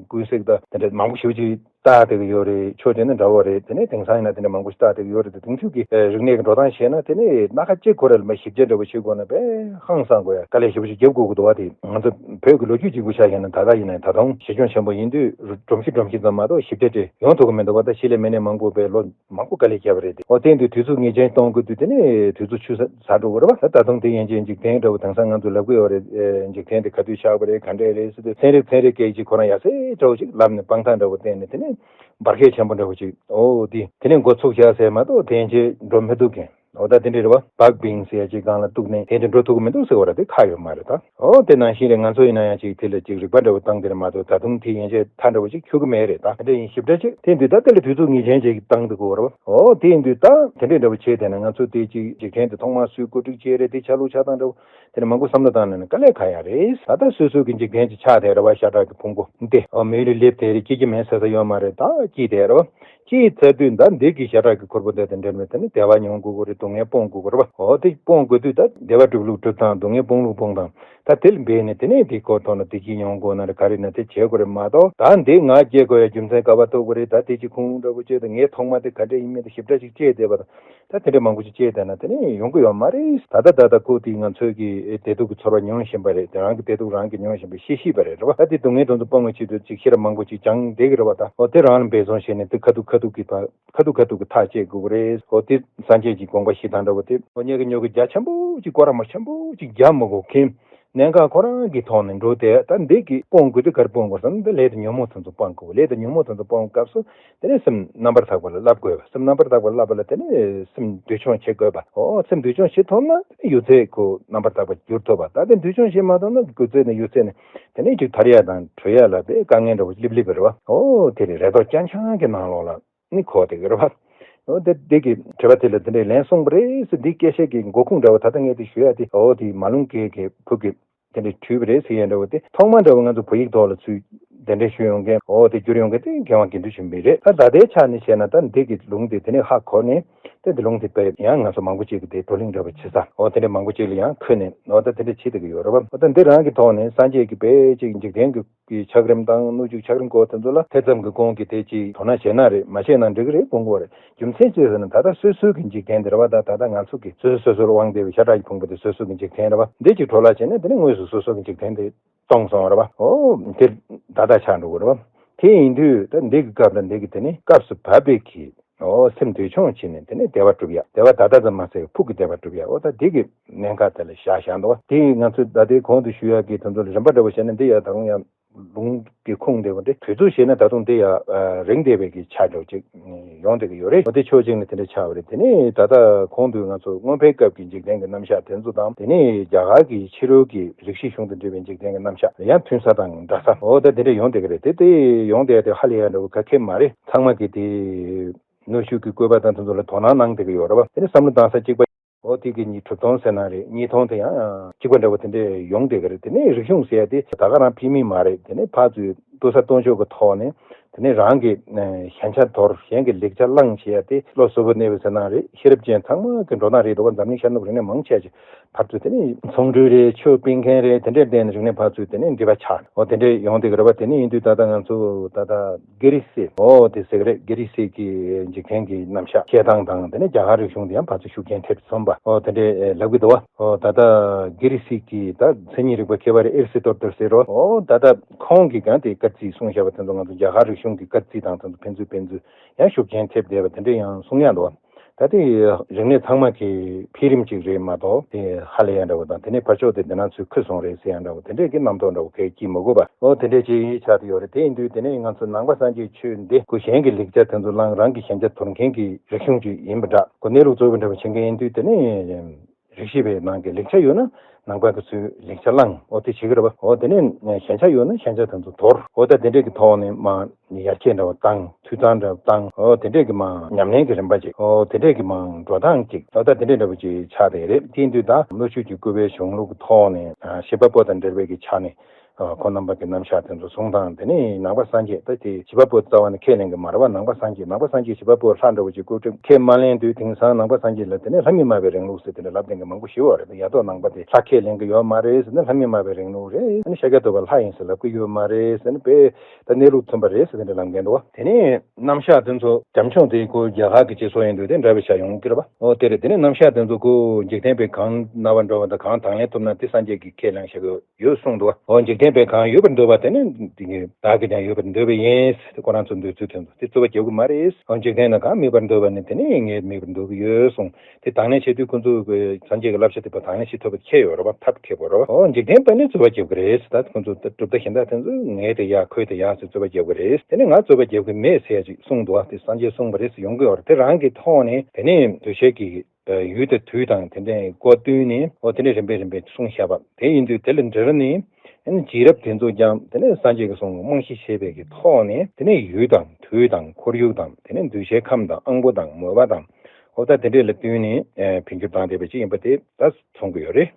ཀུན་གཟིགས་དང་དེ་འདྲ་མང་པོ་ཞེ་པོ་ཅིག་བལྟ་བསྡད་ཀྱི་ཡོད་རེད། ཆོས་དེ་ནི་འདྲ་བོ་རེད། དེ་ནས་དེང་སང་ཡིན་ན་དེ་འདྲ་མང་པོ་ཞིག་བལྟ་བསྡད་ཀྱི་ཡོད་རེད་དེ། དེང་དུས་ཀྱི་ཨ་རིག་གནས་ཀྱི་འགྲོ་སྟངས་བྱས་ན་དེ་ནས་སྣ་ཁ་གཅིག་ཁོ་ར་ལ་མ་ཞིབ་དཔྱད་འདྲ་བོ་བྱེད་དགོས་ན་དཔེ་ཧང་སང་དགོས་ཡ་དཀའ་ལས་ཞེ་པོ་ཞིག་རྒྱབ་དགོས་ཀྱི་འདུག་བ། དེ་ང་ཚོ་བོད་ཀྱི་ལོ་རྒྱུས་གཅིག་པུ་ཆ་བཞག་ན་ད་ལྟ་ཡིན་ན་ད་དུང་ཞི་སྐྱོང་ཆེན་པོ་ཡིན་དུས་སྒྲོམ་གཞི་སྒྲོམ་གཞི་ཙམ་མ་གཏོགས་ཞིབ་དཔྱད་དེ་ཡོང་ཐུབ་ཀྱི་མི་འདུག་བ། ད་ཕྱི་ལས་མི་སྣ་མང་པོ་བས་ལོ་མང་པོ་དཀའ་ལས་བརྒྱབ་པ་རེད་དེ། འོ་དེ་ཡིན་དུས་དུས་ཚོད་ངེས་ཅན་གཏོང་དགོས་དུས་དེ་ནས་དུས་ཚོད་ཆུད་ཟ་ཟ་འགྲོ་དགོས་རེད་བ། ད་ད་དུང་དེ་ཡན་ཆད་འཇིག་རྟེན་འདྲ་བོ་དེང་སང་ང་ཚོ་ལབ་ཀྱི་ཡོད་རེད། ཨེ་འཇིག་རྟེན་དེ་ག་དུས་ཆགས་པ་རེད། ག་འདྲས་རེད་ཟེར་དུས་ཚན་རིག་ཚན་རིག་སྐད་ཅིག་ཁོ་རང་ཡ་སེ་འདྲ་བོ་ཅིག་ལབ་ནས་དཔང་རྟགས་འདྲ་བོ་བསྟན་ནས་དེ་ནས་ འབར་གས་ཆེན་པོ་འདྲ་བོ་ཅིག་འོ་དེ་དེ་ནས་འགོ་ཚུགས་བཞག་ཟེར་མ་གཏོགས་དེ་འདྲའི་འགྲོ་མི་ཐུབ་མཁན། འོ་ད་དེ་འདྲའི་རེད་བ། བག་བིང་ཟེར་ཡ་ཅིག་སྒང་ལ་གཏུགས་ནས་དེ་འདྲ་འགྲོ་ཐུབ་ཀྱི་མི་འདུག་ཟེར་བ་ར་དེ་ཁག་ཡོད་མ་རེད་ད། འོ་དེ་ནང་བཞིན་རེད། ང་ཚོ་ཡིན་ན་ཡང་ཅིག་དེ་ལ་ཅིག་རིག་པ་འདྲ་བོ་བཏང་དེ་རེད་མ་གཏོགས་ད་དུང་དེ་ཡན་ཆད་མཐའ་འདྲ་བོ་ཅིག་འཁྱོལ་གི་མེད་རེད་ད། དེ་འདྲ་ཡིན་ཞིབ་ཕྲ་ཅིག་དེ་འདུག་ད་དེ་ལ་དུས་ཚོད་ངེས་ཅན་ཅིག་བཏང་འདུག་གོ་ར་བ། འོ་དེ་ཡིན་དུས་ད་དེ་འདྲའི་འདྲ་བོ་བྱས་བསྡད་ན་ང་ཚོ་དེ་ཅིག་འཇིག་རྟེན་དེ་ཐོག་མར་སུས་བཀོད་སྒྲིག་བྱས་རེད། དེ་ཆ་ལུགས་ཆ་སྟངས་འདྲ་བོ་དེ་ནས་མང་པོ་བསམ་བློ་བཏང་ན་ནི་དཀའ་ལས་ཁག་ཡ་རེད། ད་ལྟ་སོ་སོ་གི་འཇིག་རྟེན་གྱི་ཆགས་བསྡད་རེད་བ། ཤ་ཁྲག་གི་ཕུང་པོ་འདི་འོ་མི་ཡུལ་ལ་སླེབས་དེ་རེད། སྐྱེ་གི་མེད་ཟེར་ས་ཡོད་མ་རེད་ད། སྐྱེས་བསྡད་རེད་བ། སྐྱེས་ཚར་དུས་ད་འདི་གི་ཤ་ཁྲག་གི་ཁོར་པོ་དེ་དང་འབྲེལ་བའི་དེ་ནི་བདེ་བ་མྱོང་དགོས་ཀྱི་རེད། སྡུག་བསྔལ་སྤོང་དགོས་ཀྱི་རེད་བ། འོ་དེ་སྤོང་དགོས་དུས་ད་བདེ་བ་སྒྲུབ་ལུགས་སྒྲུབ་སྟངས་སྡུག་བསྔལ་སྤོང་ལུགས་སྤོང་སྟངས་ད་དེ་ལ་འབད་ནས་དེ་ནས་དེ་སྐོར་ཐོག་ན་བདེ་སྐྱིད་མྱོང་དགོས་ན་རེད། ག་རེ་ན་དེ་བྱེད་དགོས་རེད་མ་གཏོགས་ད་འདི་ང་སྐྱེ་དགོས་ཡ་རྒྱུ་མཚན་ག་པར་ཐུག་གི་རེད། ད་དེ་ཅི་ཁུངས་འདྲ་པོ་བཅད་དང་ངས་ཐོག་མ་དེ་ག་འདྲ་ཡིན་མིན་དེ་ཞིབ་ཕྲ་ཞིག་བཅད་བསྡད་པ་དང་། ད་དེ་འདྲ་མང་པོ་ཞིག་བཅད་བསྡད་ན་དེ་ནས་ཡོང་གི་ཡོད་མ་རེད། ད་ལྟ་ད་ལྟ་ཁོ་དེ་ང་ཚོའི་གི་བདེ་སྡུག་གི་ཚོར་བ་མྱོང་བཞིན་པ་རེད། དེ་རང་གི་བདེ་སྡུག་རང་གིས་མྱོང་བཞིན་པ་ཤེས་ཤེས་པ་རེད་རེད་བ། ད་དེ་སྡུག་བསྔལ་དེ་ཚོ་སྤོང་བའི་ཆེད་དུ་ཅིག་ཤེས་རབ་མང་པོ་ཅིག་སྦྱངས་བསྡད་ཀྱི་རེད་བ། ད་འོ་དེ་རང་ལ་འབད་བརྩོན་བྱས་ནས་དེ་ཁ་ཐུག་ཁ་ཐུག་གི་ད་ཁ་ཐུག་ཁ་ཐུག་གི་ཐག་བཅད་དགོས་ཀྱི་རེད། འོ་དེ་སངས་རྒྱས་ཀྱི་དགོངས་པ་བཞེས་སྟངས་འདྲ་བོ་དེ་འོ་སྙད་ཀྱི་སྨྱོ་གི་རྒྱ་ཆེན་པོ་ཅིག་སྐོར་ར་མ་ཆེན་པོ་ཅིག་རྒྱ་མི་དགོས་མཁན། གནད་འགག་ཁོ་རང་གི་ཐོག་ནས་འགྲོ་དེ་ད་འདི་གི་སྤོང་དགོས་དུས་ག་རེ་སྤོང་དགོས་ཟེར་ན། འདི་ལས་དང་ཉོན་མོངས་དེ་ཚོ་སྤང་དགོས། ལས་དང་ཉོན་མོངས་དེ་ཚོ་སྤོང་སྐབས་སུ་དེ་ནས་སེམས་རྣམ་པར་དག་པ་ལ་བསླབ་དགོས་པ། སེམས་རྣམ་པར་དག་པ་ལ་བསླབ་པ་ལ་དེ་ནས་སེམས་འདུལ་སྦྱོང་བྱེད་དགོས་པ། འོ་སེམས་འདུལ་སྦྱོང་བྱེད་ཐུབ་ན་ཡོད་ཚད་ཁོ་རྣམ་པར་དག་པ་འགྱུར་ཐུབ་པ། ད་དེ་འདུལ་སྦྱོང་བྱེད་མ་ཐུབ་ན་ཡོད་ཚད་ནས་ཡོད་ཚད་ནས་དེ་ནས་ཅིག་ཐར་ཡ་དང་གྲོལ་ཡ་ལ་དཔེ་དཀའ་ངལ་འདྲ་བོ་ལྷིབ་ལྷིབ་རེད་བ། འོ་དེ་རེད། རེ་དོགས་རྐྱང་རྐྱང་གི་ནང་ལོགས་ལ། ནི་གོ་བསྡད་ཀྱི་རེད་བ། འོ་དེ་དེ་གི་དྲི་བ་དེ་ལ་དེ་འདྲའི་ལན་གསུངས་པ་རེད་ཟེར། འདི་སྐད་ཆ་གི་འགོ་ཁུངས་འདྲ་བོ་ད་ལྟ་ངས་དེ་ཞུ་ཡ་དེ་འོ་དེ་མ་ལུང་སྐད་ཀྱི་ཕུག་གི་དེ་འདྲའི་བྲིས་པ་རེད་ཟེར་ཡ་འདྲ་བོ་དེ་ཐོག་མ་འདྲ་བོ་ང་ཚོ་བོད་ཡིག་ཐོག་ལ་ཚུར་དེ་འདྲའི་ཞུ་ཡོང་མཁན་འོ་དེ་བསྒྱུར་ཡོང་མཁན་དེ་མཁས་དབང་དགེ་འདུན་ཆོས་འཕེལ་རེད། ད་ད་ལྟའི་ཆ་ནས་བྱས་ན་ད་འདི་གི་ལུང་དེ་དེ་ནས་ཧ་གོ་ནས་དེ་འདི་ལུང་དེ་དཔེ་ཡང་ང་ཚོ་མང་པོ་ཅིག་གི་དེ་བགྲོ་གླེང་འདྲ་བོ་བྱེད་ས་འོ་དེ་འདྲ་མང་པོ་ཅིག་ལ་ཡང་འཁོད་ནས་འོ་ད་དེ་འདྲ་བྱེད་བསྡད་ཀྱི་ཡོད་རེད་བ། འོ་ད་འདི་རང་གི་ཐོག་ནས་སངས་རྒྱས་ཀྱི་དཔེ་ཅིག་འཇིག་རྟེན་གྱི་གི་ཆགས་རིམ་དང་སྣོད་བཅུད་ཆགས་རིམ་སྐོར་དེ་ཚོ་ལ་དེ་ཙམ་གྱི་གོང་གི་དེ་ཅིག་དོ་སྣང་བྱས་ན་རེད། མ་བྱས་ན་འགྲིག་གི་རེད་དགོངས་ཀྱི་ཡོད་རེད། རྒྱུ་མཚན་ཅི་ཟེར་ན་ད་ལྟ་སོ་སོའི་གི་འཇིག་རྟེན་དེ་རེད་བ། ད་ད་ལྟ་ང་ཚོ་གི་སོ་སོ་སོ་སོར་དབང་བསྡུས་པའི་ཤ་ཁྲག་གི་ཕུང་པོ་དེ་སོ་སོ་གི་འཇིག་རྟེན་རེད་བ། འདི་ཅིག་འཕྲོ་བརླག་བྱས་ན་དེ་ནི་དངོས་སུ་སོ་སོ་གི་འཇིག་རྟེན་དེ་སྟོངས་སོང་བ་རེད་བ། འོ་དེ་ད་ལྟ་ཆགས་འགྲོ་གི་རེད་བ། དེ་ཡིན་དུས་ད་འདི་གི་སྐབས་ལ་འདི་གི་དེ་ནི་སྐབས་སུ་བབས་པའི་གི་འོ་སེམས་འདུལ་སྦྱོང་བྱས་ནས་དེ་ནས་བདེ་བ་སྒྲུབ་ཡ། བདེ་བ་ད་ལྟ་ཙམ་མ་ཟད་ཕུགས་ཀྱི་བདེ་བ་སྒྲུབ་ཡ། འོ་ད་འདི་གི་གནད་འགག་དེ་ལ་བཞག་བཞག་འདུག་བ། དེ་ང་ཚོས་ད་ལྟའི་གོང་དུ་ཞུ་ཡག་གི་དེ་ཚོ་ལ་རིམ་པ་འདྲ་བོ་བྱས་ན་འདི་ཡང་ད་རུང་ཡང་ལུང་གི་ཁུངས་འདྲ་བོ་འདི་དུས་ཚོད་བྱས་ན་ད་དུང་འདི་ཡང་རིང་བསྡད་པའི་གི་ཆ་འདྲ་བོ་ཅིག་ཡོང་བསྡད་ཀྱི་ཡོད་རེད། འོ་དེ་ཕྱོགས་གཅིག་ནས་དེ་འདྲ་ཆགས་པ་རེད། དེ་ནས་ད་ལྟ་གོང་དུ་ང་ཚོ་སྔོན་འཕེལ་སྐབས་ཀྱི་འཇིག་རྟེན་གྱི་རྣམ་གཞག་དེ་ཚོ་དང་དེ་ནས་རྒྱ་གར་གྱི་ཕྱི་རོལ་གྱི་རིག་གཞིས་གཞུང་དང་འབྲེལ་བའི་འཇིག་རྟེན་གྱི་རྣམ་གཞག་ཡང་མཐུན་ས་དང་འདྲ་ས་འོ་ད་དེ་འདྲ་ཡོང་བསྡད་ཀྱི་རེད། དེ་དེ་ཡོང་བསྡད་དེ་ཧ་ལས་ཡ་འདྲ་བོ་ག་གེ་མ་རེད། ཚང་མ་གི་དེ། གནོན་ཤུགས་ཀྱི་བཀོད་པ་དང་དེ་ཚོ་ལ་དོ་སྣང་གནང་བསྡད་ཀྱི་ཡོད་རེད་བ། དེ་ནི་བསམ་བློ་བཏང་ས་གཅིག་པ། འོ་དེ་གི་གཉིས་གྲུབ་སྟོང་ཟེར་ན་རེད། གཉིས་སྟོང་དེ་ཡང་གཅིག་པ་འདྲ་བོ་དེ་འདྲས་ཡོང་བསྡད་ཀྱི་རེད། དེ་ནས་རིག་གཞུང་ཟེར་ཡ་དེ་ད་ག་རང་ཕན་མིན་མ་རེད། དེ་ནས་ཕར་ཚུར་ལྟོ་ས་ལྟོ་འཇོག་གི་ཐོག་ནས་དེ་ནས་རང་གི་ཞན་ཆ་དོར། གཞན་གྱི་ལེགས་ཆ་བླངས་བྱེད་ཡ་དེ་བློ་གཟུ་བོ་གནས་པ་ཟེར་ན་རེད། ཤེས་རབ་ཅན་ཚང་མ་གི་འགྲོ་སྟངས་རེད་འདུག་བ། འཛམ་གླིང་ཤར་ནུབ་རིག་གནས་མང་ཆེ་ཅིག་ཕར་ཚུར་དེ་ནས་ཚོང་འགྲུལ་རེད། ཆོས་སྤེལ་མཁན་རེད། དེ་འདྲས་བསྡད་ནས་རིག་གནས་ཕར་ཚུར་དེ་ནས་འགྲིག་པ་ཆགས། འོ་དེ་འདྲས་ཡོང་བསྡད་ཀྱི་རེད་བ། དེ་ནས་ཡིན་དུས་ད་ལྟ་ང་ཚོ་ད་ལྟ་གྷི་རི་སི། འོ་དེ་ཟེར་གི་རེད། གྷི་རི་སི་གི་འཇིག་རྟེན་གྱི་རྣམ་གཞག་བཤད་སྟངས་དང་དེ་ནས་རྒྱ་གར་རིག་གཞུང་དེ་ཡང་ཕར་ཚུར་ཤུགས་རྐྱེན་ཐེབས་སོང་བ། འོ་དེ་འདྲས་ལབ་གི་འདུག་བ། འོ་ད་ལྟ་གྷི་རི་སི་གི་ད་མཚན་ཉིད་རིག་པ་མཁས་པ་རེད། ཨེ་རི་སི་ཏོ་ཏེལ་ཟེར་རོ། འོ་ད་ལྟ་ཁོང་གིས་ཀྱང་དེ་སྐར་རྩིས་གསུངས་བཞག་པ་དེ་ཚོ་ང་ཚོ་རྒྱ་གར་རིག་གཞུང་གི་སྐར་རྩིས་དང་དེ་ཚོ་ཕན་ཚུན་ཕན་ཚུན་ཡང་ཤུགས་རྐྱེན་ཐེབས་བསྡད་པ་དེ་འདྲས་ཡང་གསུང་ཡག་འདུག་བ། ད་ལྟའི་རིག་གནས་ཚང་མ་གི་འཕེལ་རིམ་ཅིག་རེད་མ་གཏོགས་དེ་ཧ་ལས་ཡ་འདྲ་བོ་དང་། དེ་ནས་ཕར་ཕྱོགས་དེ་འདི་ན་ཚུར་འཁོད་སོང་རེད་ཟེར་ཡ་འདྲ་བོ་དེ་འདྲས་ཀྱི་རྣམ་རྟོག་འདྲ་བོ་གས་སྐྱེ་མི་དགོས་པ། འོ་དེ་འདྲས་ཅིག་ཆགས་བསྡད་ཡོད་རེད། དེ་ཡིན་དུས་དེ་ནས་ང་ཚོ་ནང་པ་སངས་རྒྱས་ཆོས་འདི་ཁོ་གཞན་གྱི་ལེགས་ཆ་དེ་ཚོ་བླངས། རང་གི་ཞན་ཆ་དོར་མཁན་གྱི་རིག་གཞུང་ཅིག་ཡིན་པ་འདྲ། ཁོ་གནས་ལུགས་གཙོ་བོ་འདྲ་བོ་བྱེད་མཁན་ཡིན་དུས་དེ་ནས། རིགས་ཤེས་པའི་ནང་གི་ལེགས་ཆ་ཡོད་ན་ནང་པ་གི་ཚོས་ལེགས་ཆ་བླངས། འོ་དེ་བྱེད་ཀྱི་རེད་བ། འོ་དེ་ནས་ཞན་ཆ་ཡོད་ན་ཞན་ཆ་དེ་ཚོ་དོར། འོ་ད་དེ་འདྲས་ཀྱི་ཐོག་ནས་མ་ཡར་རྒྱས་འདྲ་བ་བཏང་། འཐུས་ཚང་འདྲ་བ་བཏང་། འོ་དེ་འདྲས་ཀྱི་མ་ཉམས་ལེན་གྱི་རིམ་པ་ཅིག་འོ་དེ་འདྲས་ཀྱི་མ་འགྲོ་སྟངས་ཅིག་འོ་ད་དེ་འདྲས་འདྲ་བ་ཅིག་ཆགས་བསྡད་རེད། དེ་ཡིན་དུས་ད་བློ་ཆོས་ཀྱི་བཀོད་པའི་གཞུང་ལུགས་ཀྱི་ཐོག་ནས་བྱེད་པ་པོ་དང་འབྲེལ་བའི་གི་ཆ་ནས། ཁོང་རྣམ་པ་གི་རྣམ་གཞག་དེ་ཚོ་གསུང་དང་། དེ་ནས་ནང་པ་སངས་རྒྱས་ད་དེ་བྱེད་པ་པོ་རྩ་བ་ནས་ཁས་ལེན་གི་མ་རེད་བ། ནང་པ་སངས་རྒྱས་ནང་པ་སངས་རྒྱས་བྱེད་པ་པོ་ལྷ་འདྲ་བོ་ཅིག་བཀོད་སྒྲིག་ཁས་མ་ལེན་དུས་དེང་སང་ནང་པ་སངས་རྒྱས་ལ་དེ་ནས་ལྷ་མི་སྨྲ་བའི་རིང་ལུགས་ཟེར་དེ་འདྲ་ལབ་མཁན་གི་མང་པོ་ཞིག་ཡོད་རེད། ཡ་ཏོ་ནང་པ་དེ་ལྷ་ཁས་ལེན་གི་ཡོད་མ་རེད་ཟེར་ན་ལྷ་མི་སྨྲ་བའི་རིང་ལུགས་རེད། ཨ་ནི་ཤཱཀྱ་ཐུབ་པ་ལྷ་ཡིན་ཟེར་ལབ་གི་ཡོད་མ་རེད་ཟེར་ན་དཔེ་ད་གནས་ལུགས་མཐུན་པ་རེད་ཟེར་དེ་འདྲ་ལབ་མཁན་འདུག་བ། དེ་ནས་རྣམ་གཞག་དེ་ཚོ་བྱམས་སྐྱོང་དེ་ཁོ་རྒྱ་གར་གི་སྤྱི་ཚོགས་ཡིན་དུས་དེ་འདྲ་བའི་ཆ་ཡོང་གི་རེད་བ། འོ་དེ་རེད། དེ་ནས་རྣམ་གཞག་དེ་ཚོ་ཁོ་འཇིག་རྟེན་པས་གང་ན་བ་འགྲོ་བ་དང་གང་དང་ལེན་ཐུབ་ན་དེ་སངས་རྒྱས་ཀྱིས་ཁས་ལེན་བྱེད་གི་ཡོད་གསུངས་འདུག་བ། འོ་འཇིག་ བདེན་པས་གང་ཡོད་པར་འདོད་པ་དེ་ནི་འདི་ངས་བདག་གིས་ཀྱང་ཡོད་པར་འདོད་པ་ཡིན། དེ་ཁོ་རང་ཚོ་འདོད་ཚུལ་དོན་དུ་དེ་རྩོད་པ་རྒྱག་གི་མ་རེད། འཇིག་རྟེན་ན་གང་དམིགས་པར་འདོད་པ་ནི་དེ་ནི་ངས་དམིགས་པར་འདོད་ཀྱི་ཡོད་གསུངས། དེ་དང་ལེན་བྱེད་དུས་ཁོ་ཚོ་གི་སངས་རྒྱས་ཀྱི་བསླབ་བྱ་དེ་པ་དང་ལེན་བྱེད་ཐུབ་པ་ཁྱེད་ཡོད་རེད་བ། ཐབས་མཁས་པོ་རེད་བ། འོ་འཇིག་རྟེན་པ་ནི་རྩོད་པ་རྒྱབ་ཀྱི་རེད། ད་ཁོ་ཚོ་གྲུབ་མཐའ་གཞན་དག་དེ་ཚོ་ངས་དེ་ཡག་ཁོས་དེ་ཡག་ཟེར་རྩོད་པ་རྒྱབ་ཀྱི་རེད། དེ་ནི་ང་རྩོད་པ་རྒྱབ་ཀྱི་མེད་ཟེར་ཅིག་གསུངས་འདུག་བ། དེ་སངས་རྒྱས་གསུངས་པ་རེད་ཟེར་ཡོང་གི་ཡོད་རེད། དེ་རང་གི་ཐོག་ནས་དེ་ནི་འདུ་ཤེས་ཀྱི་ཡུལ་དང་དུས་དང་དེ་འདྲའི་སྒོ་བསྟུན་ནས། འོ་དེ་ནི་རིམ་པས་རིམ་པས་གསུངས་བཞག་པ་དེ་ཡིན་དུས། དེ་ལ་འབྲེལ་ནས་ཨ་ནི་རྗེས་རབས་དེ་ཚོ་ཀྱང་དེ་ནས་སངས་རྒྱས་ཀྱིས་གསུངས་པའི་རྨང་གཞི་བྱས་པའི་གི་ཐོག་ནས། དེ་ནས་ཡུལ་དང་དུས་དང་ཁོར་ཡུག་དང་། དེ་ནས་འདུ་ཤེས་ཁམས་དང་དབང་པོ་དང་མོས་པ་དང་། འོ་ད་དེ་འདྲས་ལ་བསྟུན་ནས་ཨ་འཕེལ་འགྱུར་བཏང་བསྡད་པ་ཅིག་ཡིན་པ་དེ་ད་མཚོན་གྱི་ཡོད་རེད།